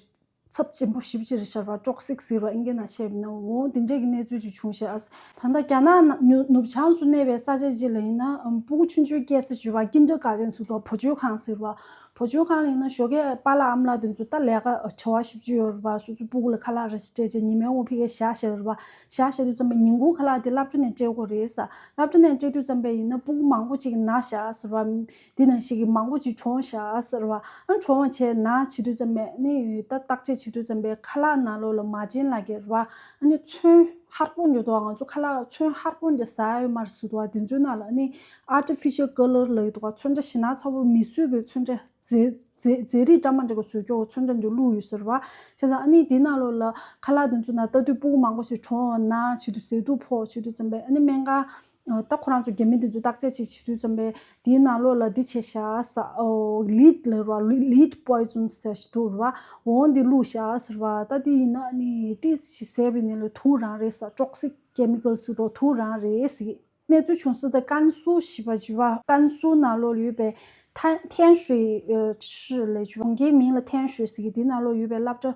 ཚབས་ཆེན་པོ་ཞེ་པོ་ཅིག་རེད་ཤག་པ། toxic ཟེར་བ་ཨིན་སྐད་ནང་བཤད་པ་ཡིན་ན། འོ་དེ་འདྲས་ཀྱི་གནས་ཚུལ་ཅིག་བྱུང་ཤག་ད་ལྟ་རྒྱ་ནག་ནང་ནུབ་བྱང་སུ་གནས་པའི་ས་ཆ་ཅིག་ལ་ཡིན་ན་ཨམ་སྤུ་གུ་ཆུང་ཆུང་སྐྱེ་ས་ཅིག་ཡོད་པ། kindergarten ཟེར་དུས་བུ་བཅོལ་ཁང་ཟེར་བ། བུ་བཅོལ་ཁང་ལ་ཡིན་ན་ཞོགས་ཀས་པཱ་ལགས་ཨ་མ་ལགས་དེ་ཚོ་ད་ལས་ཀ་བྱ་བ་ཞེ་པོ་ཅིག་ཡོད་རེད་པ། སོ་སོའི་སྤུ་གུ་ལ་ཁ་ལག་རེ་ཞིག་སྤྲད་བྱས་ཉི་མའི་འོག་ཕ་གིར་བཞག་བཞག་ཡོད་རེད་པ། བཞག་བཞག་དུས་ཙམ་པ་ཉིན་གུང་ཁ་ལག་དེ་སློབ་གྲྭ་ནས་སྤྲད་དགོས་རེད་ས། སློབ་གྲྭ་ནས་སྤྲད་དུས་ཙམ་པ་ཡིན་ན་སྤུ་གུ་མང་པོ་ཅིག་ན་ཤག་ཟེར་བ། དེ་ནང་བཞིན་གྱི་མང་པོ་ཅིག་གྲོངས་ཤག་ཟེར་བ། ཨ་གྲོངས་བྱས་ན་བྱེད་དུས་ཙམ་པས་ནི་ད་བརྟག་དཔྱད་བྱེད་དུས་ཙམ་པས་ཁ་ལག་ནང་ལོགས་ལ་མ་བྱན་ལབ་ཀྱི་རེད་བ། ཨ་ནི་ཚོན་ཧར་པོ་འདྲ་འདུག་ང་ཚོ་ཁ་ལག་ཚོན་ཧར་པོ་འདྲ་ཟ་ཡོད་མ་རེད་ཟེར་འདུག་བ། དེ་ཚོའི་ནང་ལ་ཨ་ནི་artificial colour ལབ་ཀྱི་འདུག་བ། ཚོན་ཁྲ་ཞེ་ན་ཚ་པོ་མི་བཟོས་ཀྱི་ཚོན་ཁྲ་རྫས་རྫས་རྫས་རིགས་འདྲ་མི་འདྲ་གི་བཟོ་ཀྱོག་ཚོན་ཁྲ་འདྲ་བླུགས་ཡོད་ཟེར་བ། བྱས་ཙང་ཨ་ནི་དེའི་ནང་ལོགས་ལ་ཁ་ལག་དེ་ཚོ་ནང་ལྟ་དུས་སྤུ་གུ་མང་པོ་ཞིག་གྲོངས་ན་བྱེད་དུས་ཟས་དུག་ཕོག་བྱེད་དུས་ཙམ་པས་ཨ་ནི་སྨན་ཁང་ད་ཁོ་རང་ཚོ་རྒྱ་མི་དེ་ཚོ་བརྟག་དཔྱད་ཅིག་བྱེད་དུས་ཙམ་པས་དེའི་ནང་ལོགས་ལ་འདི་བྱས་ཤག་ས། ཨོ་lead ལབ་ར། lead poison ཟེར་ཞིག་འདུག་ར། འོ་འདི་བླུགས་ཤག་ཟེར་བ། ད་དེ་ཡིན་ན་ནི་ཏིས་ཞིག་ཟས་པའི་ནི་ལ་དུག་རང་རེད་ས། toxic chemical ཟེར་རོ་དུག་རང་རེད་ཟེར། གནས་ཚུལ་བྱུང་ས་དེ་ཀན་སུའུ་ཞེས་པ་ཅིག་ཡོད་པ། ཀན་སུའུ་ནང་ལོགས་ལ་ཡོད་པའི་ཐན་ཐན་ཧྲུའེ་ཨ་ཧྲི་ལབ་ཅིག་གྲོང་ཁྱེར་མིང་ལ་ཐན་ཧྲུའེ་ཟེར་གི། དེ་ནང་ལོགས་ཡོད་པའི་སློབ་གྲྭ་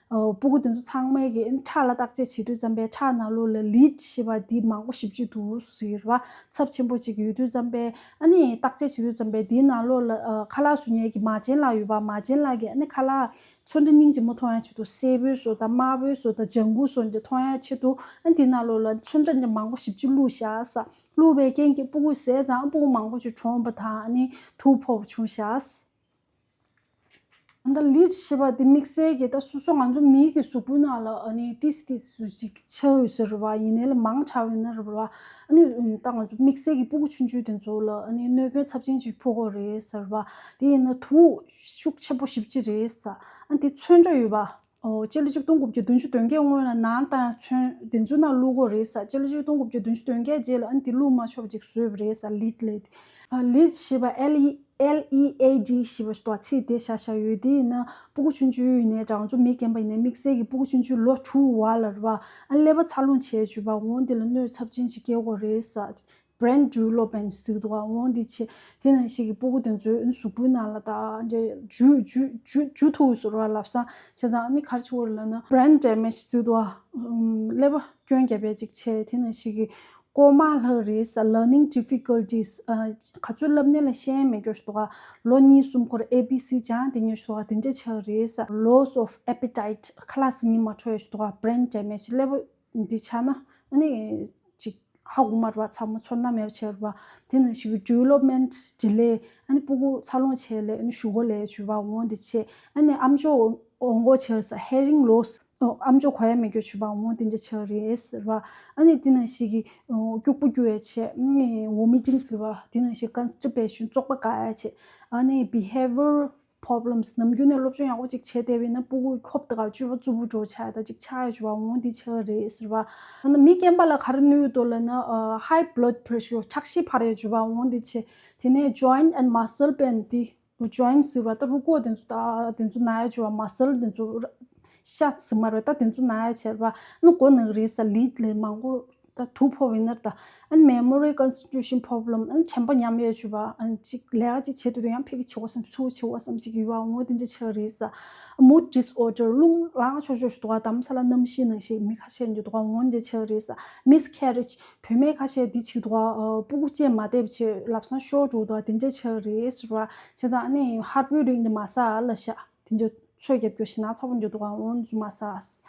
ཨོ་སྤུ་གུ་དེ་ཚོ་ཚང་མས་ཀྱི་ཁྲག་ལ་བརྟག་དཔྱད་བྱེད་དུས་ཙམ་པའི་ཁྲག་ནང་ལོགས་ལ་ལིཌ་ཞེས་པ་འདི་མང་པོ་ཞེ་པོ་ཅིག་འདུག་ཟེར་བ། ཚབས་ཆེན་པོ་ཅིག་ཡོད་དུས་ཙམ་པའི་ཨ་ནི་བརྟག་དཔྱད་བྱེད་དུས་ཙམ་པའི་དེའི་ནང་ལོགས་ལ་ཨ་ཁ་ལག་བཟོ་མཁན་གྱི་མ་བྱན་ལགས་ཡོད་པ། མ་བྱན་ལགས་ཀྱིས་ཨ་ནི་ཁ་ལག་ཚོན་ཁྲ་སྙིང་རྗེ་མོ་མཐོང་ཡ་ཆེད་དུ་སེར་པོའི་བཟོ་དང་དམར་པོའི་བཟོ་དང་ལྗང་གུ་བཟོ་འདི་མཐོང་ཡ་ཆེད་དུ་ཨ་ནི་དེའི་ནང་ལོགས་ལ་ཚོན་ཁྲ་འདི་མང་པོ་ཞེ་པོ་ཅིག་བླུགས་བཞག་ས། བླུགས་པའི་རྐྱེན་གྱིས་སྤུ་གུ་ཟས་ཙང་སྤུ་གུ་མང་པོ་ཅིག་གྲོངས་པ་དང་ཨ་ནི་དུག་ཕོག་པ་བྱུང་བཞག་ད་ལིཌ་ཞེས་པ་དེ་དམིགས་བསལ་གྱི་ད་སོ་སོ་ང་ཚོ་མིའི་གི་གཟུགས་པོའི་ནང་ལ་ཨ་ནི་ཏིས་ཏིས་སུ་ཅིག་ཆགས་ཡོད་ས་རེད་བ། ཡིན་ནའི་ལ་མང་དྲགས་ཡོད་ན་རེད་བ། ཨ་ནི་ད་ང་ཚོ་དམིགས་བསལ་གྱི་སྤུ་གུ་ཆུང་ཆུང་དེ་ཚོ་ལ་ཨ་ནི་གནོད་སྐྱོན་ཚབས་ཆེན་ཅིག་ཕོག་གི་རེད་ཟེར་བ། དེ་ཡིན་ན་དུག་ཤུགས་ཆེ་པོ་ཞེ་པོ་ཅིག་རེད་ཟེར། ཨ་ནི་དེ་ཚོན་ཁྲ་ཡོད་པ། ཨོ་སྤྱི་ལོ་ཆིག་སྟོང་དགུ་བརྒྱ་བདུན་ཅུ་དོན་བརྒྱད་སྔོན་ལ་ནང་དང་ཚོན་དེ་ཚོའི་ནང་བླུགས་ཀྱི་རེད་ཟེར། སྤྱི་ལོ་ཆིག་སྟོང་དགུ་བརྒྱ་བདུན་ཅུ་དོན་བརྒྱད་རྗེས་ལ་ཨ་ནི་དེ་བླུགས་མ་ཆོག་པ་ཅིག་བཟོས་པ་རེད་ཟེར། ལིཌ་ལབ་དེ། ཨ་ལིཌ་ཞེས་པ་ཨེལ་ཨི་ཨེལ་ཨི་ཨེ་ཌི་ཞེས་པ་ཞིག་འདུག་ཚིག་དེ་བཞག་བཞག་ཡོད། དེ་ཡིན་ན་སྤུ་གུ་ཆུང་ཆུང་ཡིན་ནའི་འདྲ། ང་ཚོ་མི་རྒན་པ་ཡིན་ནའི་དམིགས་བསལ་གྱི་སྤུ་གུ་ཆུང་ཆུང་ལོ་དྲུག་བར་ལ་རེད་བ། ཨ་ཀླད་པ་འཚར་ལོངས་བྱས་བྱུང་བ། འོ་དེ་ལ་གནོད་ཚབས་ཆེན་ཞིག་སྐྱེལ་གྱི་རེད་ཟེར། brain development ཟེར་གྱི་འདུག་ག་འོ་འདི་བྱས། དེ་ནང་བཞིན་གྱི་སྤུ་གུ་དེ་ཚོའི་གཟུགས་པོའི་ནང་ལ་ད་འདྲ་འཇུ་འཇུ་འཇུ་འཇུ་ཐུབ་ཟེར་བ་ལབ་ས། བྱས་ཙང་ཨ་ནི་ག་རེ་བྱེད་དགོས་རེད་ལབ་ན་brain damage ཟེར་གྱི་འདུག་ག་ཀླད་པ་སྐྱོན་བརྒྱབ་པ་ཅིག་བྱས། དེ་ནང་བཞིན་གྱི་ཀོ་མ་ལྷག་རེད་ཟེར། learning difficulties ཨ་ག་ཚོད་བསླབ་ནའི་ལ་ཤེས་མེད་རྒྱུ་ཞིག་འདུག་ག་ལོ་གཉིས་གསུམ་འཁོར་ཨེ་བི་སི་སྦྱང་དེ་ཉོ་ཞིག་འདུག་ག་དེ་འདྲ་ཆགས་རེད་ཟེར། loss of appetite ཁ་ལག་ཟ་སྙིང་མ་འདོད་ཡ་ཞིག་འདུག་ག brain damage ཀླད་པ་འདི་ཆགས་ན་ཨ་ནི་ཅིག་ཧ་གོ་མ་རེད་བ། ཚ་མོ་ཚོར་སྣང་མེད་པ་བྱས་རེད་བ། དེ་ནང་བཞིན་གྱི་development delay ཨ་ནི་སྤུ་གུ་འཚར་ལོངས་བྱས་ལས་ཨ་ནི་གཞུག་གུ་ལས་བྱུང་བ་འོ་འདི་བྱས། ཨ་ནི་ཨམ་ཅོག་འོང་གོ་བྱས་ས་hearing loss ཨོ་ཨམ་ཅོག་གོ་ཡ་མེད་རྒྱུ་བྱུང་བ་འོ་དེ་འདྲ་ཆགས་རེད་ཟེར་བ། ཨ་ནི་དེ་ནང་བཞིན་གྱི་ཨོ་སྐྱུག་པ་རྒྱུ་ཡ་བྱས། ཨ་ནི་vomiting ཟེར་བ། དེ་ནང་བཞིན་constipation བཙོག་པ་བཀག་ཡ་བྱས། ཨ་ནི་behavior problems ནམ་རྒྱུན་ནས་སློབ་སྦྱོང་ཡག་པོ་ཅིག་བྱས་བསྡད་པ་ཡིན་ན་སྤུ་གུ་ཁྱོབ་དགའ་བཅུ་པ་རྩུབ་པོ་འགྲོ་ཆགས་ད་ཅིག་ཆགས་ཡོད་བ་འོང་འདི་ཆགས་རེད་ཟེར་བ། ཨ་ནི་མི་རྒན་པ་ལ་ག་རེ་ནུས་འདུག་ལབ་ན། high blood pressure ཆགས་ཤི་འཕར་ཡོད་བ་འོང་འདི་ཆེ། དེ་ནས་joint and muscle pain འདི་joints ཟེར་བ་ད་རུ་ཀོ་དེ་ཚོ་ད་དེ་ཚོ་ན་ཡོད་བ་muscle དེ་ཚོ་ཤ་ཟེར་མ་རེད་ད་དེ་ཚོ་ན་ཡོད་བྱས་རེད་བ། ཨ་ནི་མགོ་ནག་རེད་ས་ལིད་ལས་མང་པོ། ད་དུག་ཕོག་པ་ཡིན་ན་ད་ཨ་ནི་memory concentration problem ཨ་ནི་དྲན་པ་ཉམས་ཡོད་བྱུས་པ་ཨ་ནི་ཅིག་ལས་ཀ་ཅིག་བྱེད་དུས་ཡང་ཕ་གི་བྱེད་དགོས་བསམ་ཚུར་བྱེད་དགོས་བསམ་ཅིག་ཡོད་བ་འོ་དེ་འདྲ་ཆགས་རེད་ས། mood disorder རླུང་ལངས་ཆོག་ཆོག་ཞིག་འདུག་བ་དམ་ས་ལ་གནམ་གཤིས་ནང་བཞིན་མི་ཁ་ཤས་འདི་འདུག་བ་འོ་འདྲ་ཆགས་རེད་ས། miscarriage བུད་མེད་ཁ་ཤས་འདི་ཅིག་འདུག་བ་སྤུ་གུ་བཅས་མ་བསྡད་པ་བྱས་ལབ་སང་ཤོར་འགྲོ་འདུག་བ་དེ་འདྲ་ཆགས་རེད་ཟེར་བ་བྱས་ཙང་ཨ་ནི་ཧར་པོའི་རིགས་འདི་མ་ཟ་ལ་ཤ། དེ་འདྲ་ཚོད་རྒྱབ་སྐྱོར་ཞེ་ན་ཚ་པོ་འདྲ་འདུག་ག་འོང་མ་ཟ།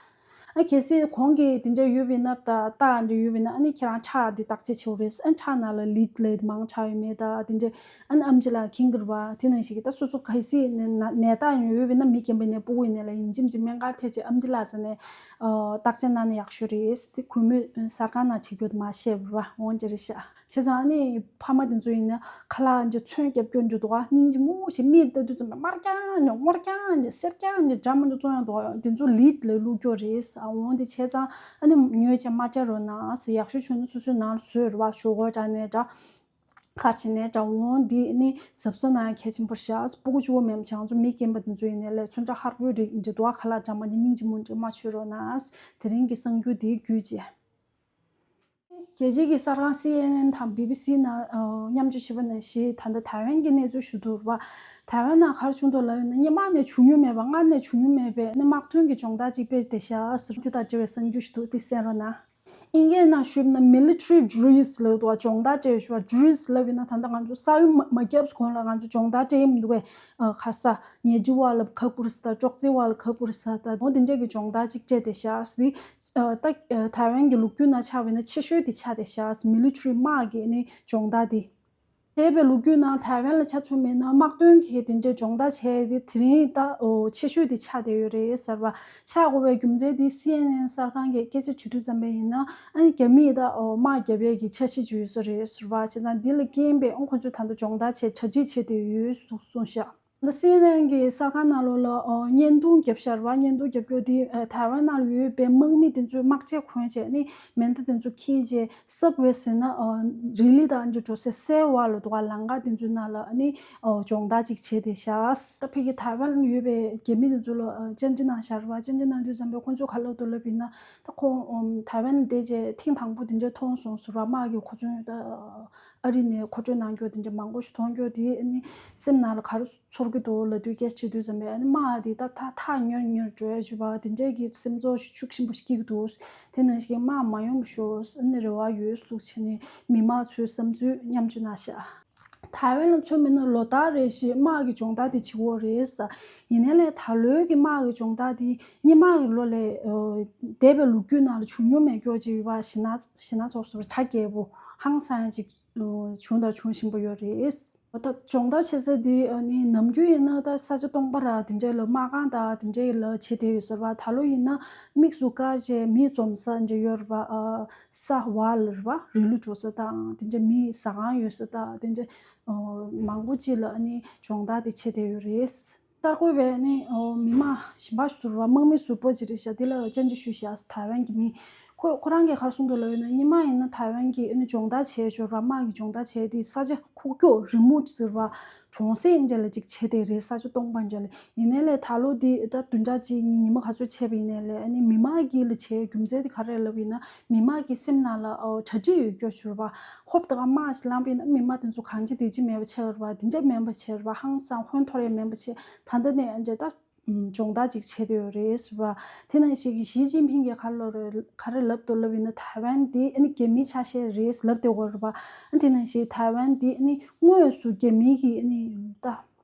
ཨ་གལ་སྲིད་གོང་གི་དེ་འདྲ་ཡོད་པ་ཡིན་ན་ད་རྟགས་འདྲ་ཡོད་པ་ཡིན་ན་ཨ་ནི་ཁྱེད་རང་ཁྲག་འདི་བརྟག་དཔྱད་བྱེད་དགོས་རེད། ཨ་ཁྲག་ནང་ལ་ལིད་ལད་མང་ཆགས་ཡོད་མེད་ད་དེ་འདྲ་ཨ་ནི་ཨམ་ཆི་ལགས་མཁྱེན་གྱི་རེད་བ། དེ་ནང་བཞིན་གྱི་ད་སོ་སོ་གལ་སྲིད་ནད་རྟགས་ཡོད་པ་ཡིན་ན་མི་རྒན་པ་ནས་སྤུ་གུ་ཡིན་ནས་ལ་ཡིན་གཅིག་མིན་གཅིག་སྨན་ཁང་ཐད་ཆེད་ཨམ་ཆི་ལགས་ཟེར་ནས་བརྟག་དཔྱད་གནང་ན་ཡག་ཤོས་རེད། དེ་གུས་མོས་གསར་ཁང་ནང་བྲིས་རྒྱུ་དེ་མ་བཤད་པ་རེད་བ་འོང་འདྲ་རེད་ཤག་བྱས་ཙང་ཨ་ནི་ཕ་མ་དེ་ཚོ་ཡིན་ན་ཁ་ལག་འདི་ཚོན་རྒྱབ་སྐྱོར་འདི་འདུག་ག་སྙིང་རྗེ་མོ་ཞིག་མིར་ལྟ་དུས་ཙམ་པ་དམར་རྐྱང་ནས་སྔོ་རྐྱང་ནས་སེར་རྐྱང་ནས་འདྲ་མི་འདྲ་བཙོང་ཡང་འདུག་ག་དེ་ཚོ་ལིད་ལ་བླུགས་རྒྱུ་རེད་ཨ་འོང་དེ་བྱས་ཙང་ཨ་ནི་ཉོས་བྱས་མ་བྱ་རོགས་གནང་ཟེར། ཡག་ཤོས་བྱུང་ན་སོ་སོའི་ནང་ལ་བཟོས་རེད་བ་ཞོག་གོ་འདྲ་ནས་འདྲ་གར་བྱས་ནས་འདྲ་འོང་འདི་ནི་གཟབ་གཟབ་གནང་ཡ་གལ་ཆེན་པོ་ཤག་སྤུ་གུ་གཅིག་པོ་མེད་པ་བྱས་ང་ཚོ་མི་རྒན་པ་དེ་ཚོ་ཡིན་ནའི་ལས་མཚོན་ཆ་ཧར་པོའི་རིགས་འདི་འདུག་ག་ཁ་ལག་འདྲ་མ་འདྲ་སྙིང་རྗེ་མོ་འདྲ་མ་བྱོས་རོགས་གནང་། དེ་རིང་གི་གསར་འགྱུར་འདི་བརྒྱུད་བྱས། རྒྱལ་སྤྱིའི་གསར་ཁང་སི་ཨེན་ཨེན་དང་བི་བི་སི་ནང་མཉམ་སྤྱོད་བྱས་པ་ནང་བཞིན་ད་ལྟ་ཐའེ་ཝན་གྱི་གནས་ཚུལ་ཞུ་འདུག་རེད་པ། ཐའེ་ཝན་ནང་ག་རེ་བྱུང་འདུག་ལབ་ཡོད་ན་སྔོན་མ་ནས་བྱུང་མྱོང་མེད་པ་སྔར་ནས་བྱུང་མྱོང་མེད་པའི་ནི་དམག་དོན་གྱི་སྦྱོང་བརྡར་ཅིག་སྤེལ་བསྡད་ཤག་ཟེར་དེ་དང་འབྲེལ་བའི་གསར་འགྱུར་ཞིག་འདུག་དེ་གསན་རོགས་གནང་། དབྱིན་སྐད་ནང་ཞུས་ན་military drills ལབ་འདུག་པ། སྦྱོང་བརྡར་སྤྲད་ཞུ་བ། drills ལབ་ཡིན་ན་ད་ལྟ་ང་ཚོ་ས་ཡོམ་མ་མ་བརྒྱབ་གོང་ལ་ང་ཚོ་སྦྱོང་བརྡར་སྤྲད་ཡོང་འདུག་པས། ཨ་ག་རེ་ཟ། ཉལ་ཁྲི་བ་ལ་ཁ་ཁུར་ཟ་ད། ཅོག་ཙེ་བ་ལ་ཁ་ཁུར་ཟ་ད། འོ་དེ་འདྲས་ཀྱི་སྦྱོང་བརྡར་ཅིག་སྤྲད་བསྡད་ཤག་ཟེར། ཨ་ད་ཨ་ཐའེ་ཝན་གྱི་ལོ་རྒྱུས་ནང་ཆགས་པ་ཡིན་ན་ཆེ་ཤོས་དེ་ཆགས་བསྡད་ཤག་ཟེར། military དམག་གི་ནི་སྦྱོང་བརྡར་དེ། འདས་པའི་ལོ་རྒྱུས་ནང་ཐའེ་ཝན་ལ་ཆ་མཚོན་པ་ཡིན་ན་དམག་དོན་གྱི་དེ་འདྲའི་སྦྱོང་བརྡར་བྱས་ཏེ་དེ་རིང་ད་ཨོ་ཆེ་ཤོས་དེ་ཆགས་བསྡད་ཡོད་རེད་ཟེར་བ། ཆགས་དགོས་པའི་རྒྱུ་མཚན་དེ་སི་ཨེན་ཨེན་གསར་ཁང་གིས་སྐད་ཆ་དྲིས་དུས་ཙམ་པ་ཡིན་ན་ཨ་ནི་རྒྱ་མིས་ད་ཨོ་དམག་བརྒྱབ་ཡས་ཀྱི་འཆར་གཞི་ཅིག་ཡོད་ས་རེད་ཟེར་བ། བྱས་ཙང་འདི་ལ་རྐྱེན་པས་ཨོ་ཁོ་ཚོས་ད་ལྟ་སྦྱོང་བརྡར་བྱས་གྲ་སྒྲིག་བྱས་བསྡད་ཡོད་ཟེར་གསུངས་ཤག་ད་སི་ཨེན་ཨེན་གྱི་གསར་ཁང་ནང་ལོགས་ལ་ཨོ་བརྙན་ཐུང་བརྒྱབ་ཤག་རེད་བ། བརྙན་ཐུང་བརྒྱབ་རྒྱུ་དེ་ཨ་ཐའེ་ཝན་ནང་ལ་ཡོད་པའི་དམག་མི་དེ་ཚོས་དམག་ཆས་གོན་བྱས་ནི་མེ་མདའ་དེ་ཚོ་འཁྱེར་བྱས་སབ་ཝེ་ཟེར་ན་ཨོ་རི་ལི་དང་འདྲ་འགྲོ་སའི་སའི་བར་ལ་འདུག་ག་ལམ་ཁ་དེ་ཚོའི་ནང་ལ་ཨ་ནི་ཨོ་སྦྱོང་བརྡར་ཅིག་བྱས་བསྡད་ཤག་ད་ཕ་གི་ཐའེ་ཝན་ལ་ཡོད་པའི་རྒྱ་མི་དེ་ཚོ་ལ་ཨ་བཅར་འདྲི་གནང་ཤག་རེད་བ། བཅར་འདྲི་གནང་དུས་ཙམ་པའི་ཁོང་ཚོས་ག་ལབ་འདུག་ལབ་ཡིན་ན་ད་ཁོང་ཨོ་ཐའེ་ཝན་བསྡད་རྗེས་ཐེངས་དང་པོ་དེ་འདྲ་མཐོང་སོང་ཟེར་བ། དམག་གིས་ཁོ་ཚོ་ད། ཨ་རི་ནས་མཁོ་སྤྲོད་གནང་རྒྱུ་དེ་འདྲ་མང་པོ་ཞིག་མཐོང་རྒྱུ་དེ་ཨ་ནི་སེམས་ནང་ལ་ག་རེ་ཚོར་གྱི་འདུག་ལབ་དུས་སྐད་ཆ་དྲིས་དུས་ཙམ་པས་ཨ་ནི་དམག་དེ་ད་ཐག་ཐག་ཉེ་རུ་ཉེ་རུ་འགྲོ་ཡ་བྱུང་བ་དེ་འདྲས་ཀྱི་སེམས་ཚོར་ཤུགས་ཆེན་པོ་ཞིག་སྐྱེ་གི་འདུག་དེ་ནང་བཞིན་དམག་མ་ཡོང་བ་ཤོག་ཨ་ནི་རེ་བ་ཡོད་ལུགས་བྱས་ནས་མི་མང་ཚོའི་བསམ་ཚུལ་མཉམ་སྤྱོད་གནང་ཤག་ཐའེ་ཝན་ལ་མཚོན་པ་ཡིན་ན་ལོ་ལྟར་རེ་བཞིན་དམག་གི་སྦྱོང་བརྡར་དེ་བྱེད་ཀྱི་ཡོད་རེད་ཟེར། ཡིན་ནའི་ལས་ད་ལོའི་གི་དམག་གི་སྦྱོང་བརྡར་དེ་སྔོན་མ་གི་ལོ་ལས་འདས་པའི་ལོ་རྒྱུས་ནང་ལ་བྱུང་མྱོང་མེད་ཀྱོག་ཅིག་ཡོད་པ་ཞེ་ན་ཞེ་ན་ཚོགས་སུ་གྲ་རྒྱས་པོ་ཧང་སང་ཅིག་བྱུང་དང་འབྱུང་བཞིན་པ་ཡོད་རེད། ད་སྦྱོང་བརྡར་བྱེད་ས་འདི་ཨ་ནི་ནམ་རྒྱུན་ཡིན་ན་ད་ས་ཆ་སྟོང་པ་ར་དེ་འདྲའི་ལ་དམག་ཁང་དང་དེ་འདྲའི་ལ་བྱེད་བསྡད་ཡོད་ཟེར་བ། ད་ལོ་ཡིན་ན་དམིགས་སུ་བཀར་བྱས་མི་འཛོམས་ས་འདྲ་ཡོད་རེད་པ། ཨ་ས་བ་ལ་རེད་པ། རི་ལུ་འགྲོ་ས་དང་དེ་འདྲ་མི་ཟ་ཁང་ཡོད་ས་དང་དེ་འདྲ་ཨ་མང་པོ་ཅིག་ལ་ཨ་ནི་སྦྱོང་བརྡར་དེ་བྱེད་བསྡད་ཡོད་རེད། གསར་འགོད་པས་ནི་ཨོ་མི་མང་གཞན་པ་ཞིག་ཏུ་རུ་བ་དམག་མི་ཟུར་པོ་ཅིག་རེད་ཤག་འདི་ལ་བཅར་འདྲི་ཞུས་ཤག་ཐའེ་ཝན་གྱི་མི། ཁོ་ཁོ་རང་གིས་ག་རེ་གསུངས་འདུག་ལབ་ཡོད་ན་སྔོན་མ་ཡིན་ན་ཐའེ་ཝན་གྱི་ཨ་ནི་སྦྱོང་བརྡར་བྱས་ཞོར་བ་དམག་གི་སྦྱོང་བརྡར་བྱས་ཏེ་ས་ཆ་ཁུག་ཀྱོག་རི་མོ་ཟེར་བ་གྲོང་གསེབ་འདྲ་ལ་ཅིག་བྱས་ཏེ་རེད། ས་ཆ་སྟོང་པ་འདྲ་ལ། ཡིན་ནའི་ལས་ད་ལོ་འདི་ད་བདུན་ཕྲག་གཅིག་གཉིས་ཉི་མ་ག་ཚོད་བྱས་པ་ཡིན་ནའི་ལས་ཨ་ནི་མི་མང་གི་ལ་བྱས་རྒྱུ་མཚན་དེ་ག་རེ་ལབ་ཡིན་ན་མི་མང་གི་སེམས་ནང་ལ་ཨོ་གྲ་སྒྲིག་ཡོད་ཀྱོག་ཞོར་བ་ཧོབ་ཏེ་ག་དམག་ཞིག་ལངས་པ་ཡིན་ན་མི་མང་དེ་ཚོ་གང་ཅི་དེ་ཅི་མེད་པ་བྱས་རེད་བ། དེ་འདྲ་མེད་པ་བྱས་རེད་བ། ཧང་སང་ཧོན་འཐོར་ཡ་མེད་པ་བྱས། ད་ལྟ་ནས་འདྲ་ད་སྦྱོང་བརྡར་ཅིག་བྱས་བསྡད་ཡོད་རེད་ཟེར་བ། དེ་ནང་བཞིན་གྱི་ཞི་ཅིན་ཕིང་གིས་ག་རེ་ལབ་རེད། ག་རེ་ལབ་འདུག་ལབ་ཡིན་ན་ཐའེ་ཝན་འདི་ཨ་ནི་རྒྱ་མིའི་ཆ་ཤས་རེད་ལབ་བསྡད་ཡོད་རེད་བ། ཨ་དེ་ནང་བཞིན་ཐའེ་ཝན་འདི་ཨ་ནི་དངོས་སུ་རྒྱ་མིའི་གི་ཨ་ནི་ད་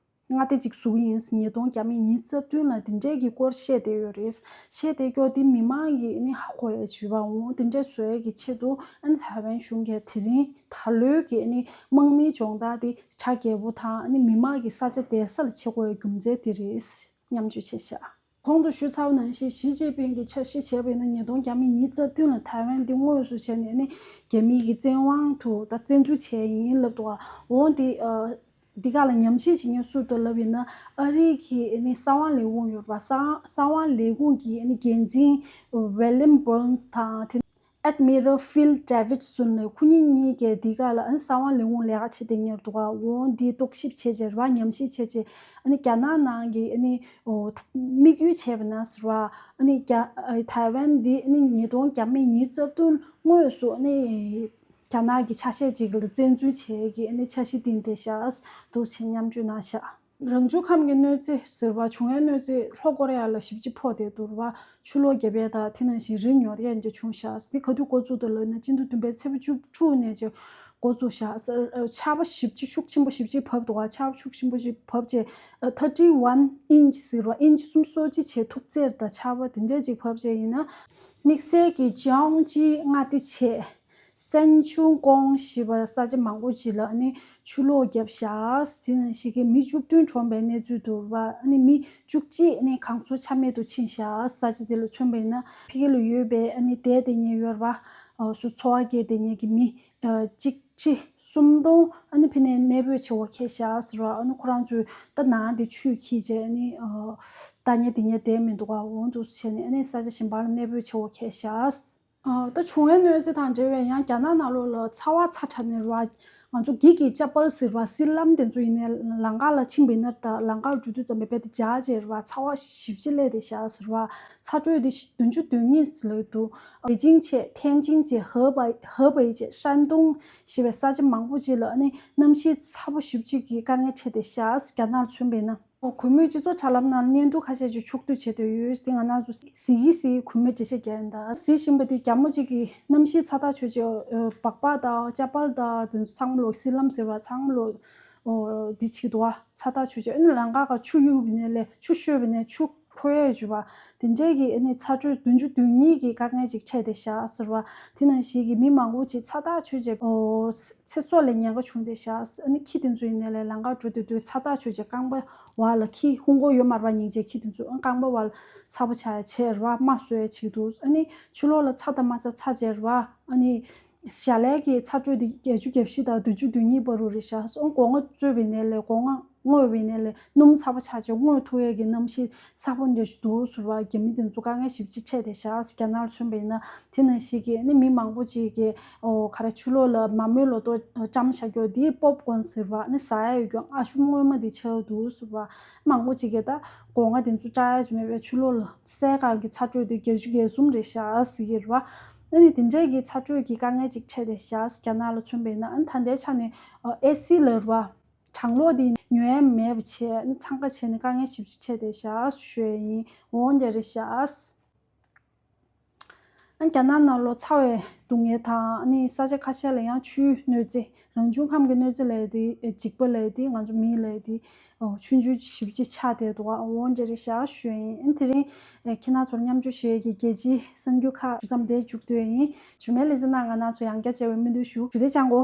མངའ་སྡེ་ཅིག་བཟོ་གི་ཡིན་ཟེར་ཉིས་སྟོང་ཉི་ཤུ་ཉིས་སྟོང་ལ་དེ་འདྲས་ཀྱི་སྐོར་བཤད་བསྡད་ཡོད་རེད། བཤད་བསྡད་ཀྱོག་དེ་མི་མང་གི་ཨ་ནི་ཧ་གོ་ཡ་ཞུ་བ་འོང་དེ་འདྲས་བཟོ་ཡ་གི་ཆེད་དུ་ཨ་ནི་ཐའེ་ཝན་གཞུང་གིས་དེ་རིང་ད་ལོའི་གི་ཨ་ནི་དམག་མིའི་སྦྱོང་བརྡར་དེ་གྲ་རྒྱས་པོ་དང་ཨ་ནི་མི་མང་གི་ས་ཆ་བསྡད་ས་ལ་བྱེད་དགོས་ཡ་རྒྱུ་མཚན་དེ་རེད། མཉམ་སྤྱོད་བྱས་ཤག་གོང་དུ་ཞུས་ཚར་བ་ནང་བཞིན་ཞི་ཅིན་ཕིང་གིས་འཆར་གཞི་བྱས་པ་ཡིན་ན་ཉིས་སྟོང་ཉི་ཤུ་ཉིས་སྟོང་ལ་ཐའེ་ཝན་འདི་དངོས་སུ་བྱས་ནས་ནི་རྒྱ་མི་གི་བཙན་དབང་དུ་ད་བཙན་འཛུལ་བྱས་ཡིན་ལབ་འདུག་འོང་འདི་ཨ་ འདི་ག་ལ་ཉམས་ཞིབ་བྱེད་མཁན་སུ་འདུག་ལབ་ཡིན་ན། ཨ་རིའི་གི་ཨ་ནི་གསང་བ་ལས་ཁུངས་ཡོད་པ། གསང་གསང་བ་ལས་ཁུངས་ཀྱི་ཨ་ནི་འགན་འཛིན་William Burns དང་དེ། Admiral Phil Davidson ལབ། ཁོ་གཉིས་གཉིས་ཀས་འདི་ག་ལ་ཨ་ནི་གསང་བ་ལས་ཁུངས་ལས་ཀ་བྱེད་བསྡད་མཁན་འདུག་ག་འོ་འདི་རྟོག་ཞིབ་བྱས་རྗེས་ར་ཉམས་ཞིབ་བྱས་རྗེས། ཨ་ནི་རྒྱ་ནག་ནང་གི་ཨ་ནི་འོ་དམིགས་ཡུལ་བྱས་པ་ན་ཟེར་བ། ཨ་ནི་རྒྱ་ཨ་ཐའེ་ཝན་འདི་ཨ་ནི་ཉིས་སྟོང་ཉེར་གཉིས་ཚེས་བདུན་དངོས་སུ་ཨ་ནི་རྒྱ་ནག་གི་ཆ་ཤས་ཅིག་ལ་བཙན་འཛུལ་བྱས་ཀྱི་ཨ་ནི་འཆར་གཞི་བཏིང་བསྡད་ཤག་འདུག་ཅེས་མཉམ་སྤྱོད་གནང་ཤག་རང་བྱུང་ཁམས་ཀྱི་གནོད་འཚེ་ཟེར་བ། བྱུང་བའི་གནོད་འཚེ་ལྷོ་ཀོ་རི་ཡ་ལ་ཞེ་པོ་ཅིག་ཕོག་བསྡད་འདུག་ར་བ། ཆུ་ལོག་བརྒྱབ་ཡས་དང་དེ་ནང་བཞིན་རི་ཉོར་ཡས་འདི་བྱུང་ཤག་འདི་ག་དུས་འགོ་བཙུགས་འདུག་ལབ་ན་སྤྱི་ཟླ་བདུན་པའི་ཚེས་པ་བཅུ་དྲུག་ནས་ཅིག་འགོ་བཙུགས་ཤག་ཆར་པ་ཞེ་པོ་ཅིག་ཤུགས་ཆེན་པོ་ཞེ་པོ་ཅིག་བབས་འདུག་ག་ཆར་པ་ཤུགས་ཆེན་པོ་ཞིག་བབས་རྗེས་thirty one inch ཟེར་བ། ཨིན་ཆི་སུམ་ཅུ་སོ་གཅིག་བྱས་ཐུག་རྩེར་དང་ཆར་པ་དེ་འདྲས་ཅིག་བབས་རྗེས་ཡིན་ན། དམིགས་བསལ་གྱི་ཅིའང་ཅི་མངའ་སྡེ་བྱས། སན་ཆུང་ཀོང་ཞེས་པ་ས་ཆ་མང་པོ་ཅིག་ལ་ཨ་ནི་ཆུ་ལོག་བརྒྱབ་ཤག་དེ་ནང་བཞིན་གྱི་མི་བཅུ་བདུན་གྲོངས་པའི་གནས་ཚུལ་འདུག་ར། ཨ་ནི་མི་བཅུ་གཅིག་ཨ་ནི་གངས་མཚོ་ཆ་མེད་དུ་ཕྱིན་ཤག་ས་ཆ་དེ་ལ་མཚོན་པ་ཡིན་ན་ཕ་གི་ལ་ཡོད་པའི་ཨ་ནི་དེ་དེ་ཉིད་ཡོད་ར་བ། སུ་འཚོ་བ་སྐྱེལ་དེ་ཉིད་ཀྱི་མི་གཅིག་ཁྲི་སུམ་སྟོང་ཨ་ནི་ཕ་གི་ནས་གནས་སྤོས་བྱེད་དགོས་ཁེལ་ཤག་ཟེར་བ། ཨ་ནི་ཁོ་རང་ཚོའི་ད་ནང་དེ་ཆུས་ཁྱེར་བྱས་ཨ་ནི་ད་ཉེ་དེ་ཉེ་བསྡད་མི་འདུག་ག་འོང་འདུག་བྱས་ནས་ཨ་ནི་ས་ཆ་གཞན་པ་ལ་གནས་སྤོས་བྱེད་དགོས་ཁེལ་ཤག་ད་བྱུང་བའི་གནོད་འཚེ་དང་འབྲེལ་བའི་ཡང་རྒྱ་ནག་ནང་ལོགས་ལ་ཚ་བ་ཚ་དྲགས་ནས་ར། ང་ཚོ་འགྱིག་གི་ཅ་པལ་ཟེར་བ། སིལ་ལམ་དེ་ཚོ་ཡིན་ནའི་ལམ་ཁ་ལ་ཕྱིན་པ་ཡིན་ན། ད་ལམ་ཁར་འགྲོ་དུས་ཙམ་པ་རྦད་དེ་འཇགས་བྱས་ར་ཚ་བ་ཞེ་པོ་ཅིག་སླེབས་བསྡད་ཤག་ཟེར་བ། ཚ་དྲོད་དེ་བདུན་ཅུ་དོན་གཉིས་ལོས་འདུག་པེ་ཅིང་བྱས། ཐེན་ཅིང་བྱས། ཧེ་པའེ་ཧེ་པའེ་བྱས། ཧྲན་ཏུང་ཞེས་པའི་ས་ཆ་མང་པོ་ཅིག་ལ་ཨ་ནི་གནམ་གཤིས་ཚ་པོ་ཞེ་པོ་ཅིག་གི་དཀའ་ངལ་འཕྲད་བསྡད་ཤག་རྒྱ་ནག་ལ་མཚོན་པ་ཡིན་ན། གུས་མོས་སྤྱི་ཚོགས་དྲ་ལམ་ནང་བརྙན་ཐུང་ཁ་ཤས་ཅིག་ཕྱོགས་བསྡུ་བྱས་བསྡད་ཡོད། དེ་ང་རང་ཚོ་གཟིགས་ཀྱི་གཟིགས་ཀྱི་གུས་མོས་འགྲེལ་བཤད་རྒྱག་ཡིན། ད་གཟིགས་བཞིན་པ་དེ་རྒྱ་མོ་གཅིག་གིས་གནམ་གཤིས་ཚ་ཐག་ཆོད་བྱས་སྦག་སྦག་དང་ཅ་པལ་དང་དེ་ཚོ་ཚང་མ་ལོ། སིལ་ལམ་ཟེར་བ་ཚང་མ་ལོ། འདི་བྱེད་ཀྱི་འདུག་བ། ཚ་ཐག་ཆོད་བྱས་ཨ་ནི་ལམ་ཁ་ཁ་ཆུ་གཡུག་པ་ཡིན་ནའི་ལས། ཆུ་གཤོས་པ་ཡིན་ནའི་ཆུ་ཁོལ་ཡས་བྱས་པ། དེ་འདྲའི་གི་ཨ་ནི་ཚ་དྲོད་བདུན་ཅུ་དོན་གཉིས་ཀྱི་དཀའ་ངལ་ཅིག་འཕྲད་བསྡད་ཤག་ཟེར་བ། དེ་ནང་བཞིན་གྱི་མི་མང་པོ་ཅིག་ཚ་ཐག་ཆོད་བྱས་ཚེ་སྲོག་ལ་ཉེན་ཁ་བྱུང་བསྡད་ཤག་ཨ་ནི་ཁྱི་དེ་ཚོ་ཡིན་ནའི་ལས་ལམ་ཁར་འགྲོ་སྡོད་དུས་ཚ་ཐག་ཆོད་བྱས་རྐང་པ་བར་ལ། ཁྱི་ཧུང་གོ་ཡོད་མ་རེད་པ། སྙིང་རྗེ། ཁྱི་དེ་ཚོ་ཨ་རྐང་པ་བར་ལ་ཚ་པོ་ཆགས་ཡས་བྱས་ར་རྨ་བཟོ་ཡས་བྱེད་འདུག་ཨ་ནི་ཕྱི་ལོགས་ལ་ཚ་དང་མ་ཚ་ཚ་བྱས་ར། ཨ་ནི་ཞལ་ལས་ཀྱི་ཚ་དྲོད་དེ་བརྒྱད་ཅུ་གྱ་བཞི་དང་བདུན་ཅུ་དོན་གཉིས་བར་དུ་རེད་ཤག་སྒོ་ང་བཙོས་པ་ཡིན་ནའི་ལས། སྒོ་ང་རྔོས་པ་ཡིན་ནའི་ལས། སྣུམ་ཚ་པོ་ཆགས་བྱས་རྔོས་ཐུབ་ཡས་ཀྱི་གནམ་གཤིས་ཚ་པོ་འདྲ་ཞིག་འདུག་ཟེར་བ། རྒྱ་མི་དེ་ཚོ་དཀའ་ངལ་ཞེ་པོ་ཅིག་འཕྲད་བསྡད་ཤག་རྒྱ་ནག་ལ་མཚོན་པ་ཡིན་ན། དེ་ནང་བཞིན་གྱི་ཨ་ནི་མི་མང་པོ་ཅིག་གིས་ཨོ་ག་རེ་ཕྱི་ལོགས་ལ་མ་རྨོས་ལོ་ཏོག་བཀྲམ་བཞག་རྒྱུ་དེ་པོབ་ཀོན་ཟེར་བ། ཨ་ནི་ཟ་ཡས་ཡོད་རྒྱུ་ཨ་ཤུ་སྔོན་མ་དེ་ཆགས་འདུག་ཟེར་བ། མང་པོ་ཅིག་གིས་ད་སྒོ་ང་དེ་ཚོ་བཀྲ་ཡས་མེད་པས་ཕྱི་ལོགས་ལ་བསལ་གང་གི་ཚ་དྲོད་དེ་བརྒྱད་ཅུ་གྱ་གསུམ་རེད་ཤག་ཟེར་གྱི་རེད་བ། ཨ་ནི་དེ་འདྲའི་གི་ཚ་དྲོད་ཀྱི་དཀའ་ངལ་ཅིག་འཕྲད་བསྡད་ཤག་རྒྱ་ནག་ལ་མཚོན་པ་ཡིན་ན། ཨ་ནི་ད་ལྟའི་ཆ་ནས་ཨེ་སི་ལབ་རེད་བ། གྲང་གློག་དེ་ཉོ་ཡས་མེད་པ་བྱས། ཨ་ནི་འཚང་ཁ་བྱས་ནས་དཀའ་ངལ་ཞེ་པོ་ཅིག་འཕྲད་བསྡད་ཤག་ཞུ་ཡས་ཡིན། འོ་འདྲ་རེད་ཤག་ཨ་རྒྱ་ནག་ནང་ལོགས་ཚ་བའི་སྡུག་བསྔལ་དང་། ཨ་ནི་ས་ཆ་ཁ་ཤས་ལ་ཡང་ཆུའི་གནོད་འཚེ། རང་བྱུང་ཁམས་ཀྱི་གནོད་འཚེ་ལབ་ཡས་དེ་འཇིགས་པ་ལབ་ཡས་དེ་ང་ཚོ་མི་ལབ་ཡས་དེ་ཆུང་ཆུང་ཞེ་པོ་ཅིག་ཆགས་བསྡད་འདུག་ཨ་འོ་འདྲ་རེད་ཤག་ཞུ་ཡས་ཡིན། ཨ་ནི་དེ་རིང་ཁྱེད་རང་ཚོར་མཉམ་སྤྱོད་ཞུ་ཡས་ཀྱི་རྒྱལ་སྤྱིའི་གསར་འགྱུར་ཁག་ཞུ་མཚམས་འདིར་མཇུག་བསྡུ་ཡས་ཡིན། ཞུ་མེད་ལེ་ཚན་ནང་ང་རང་ཚོ་ཡང་བསྐྱར་མཇལ་བའི་སྨོན་འདུན་ཞུ། ཞུ་བདེ་ཅང་གོ།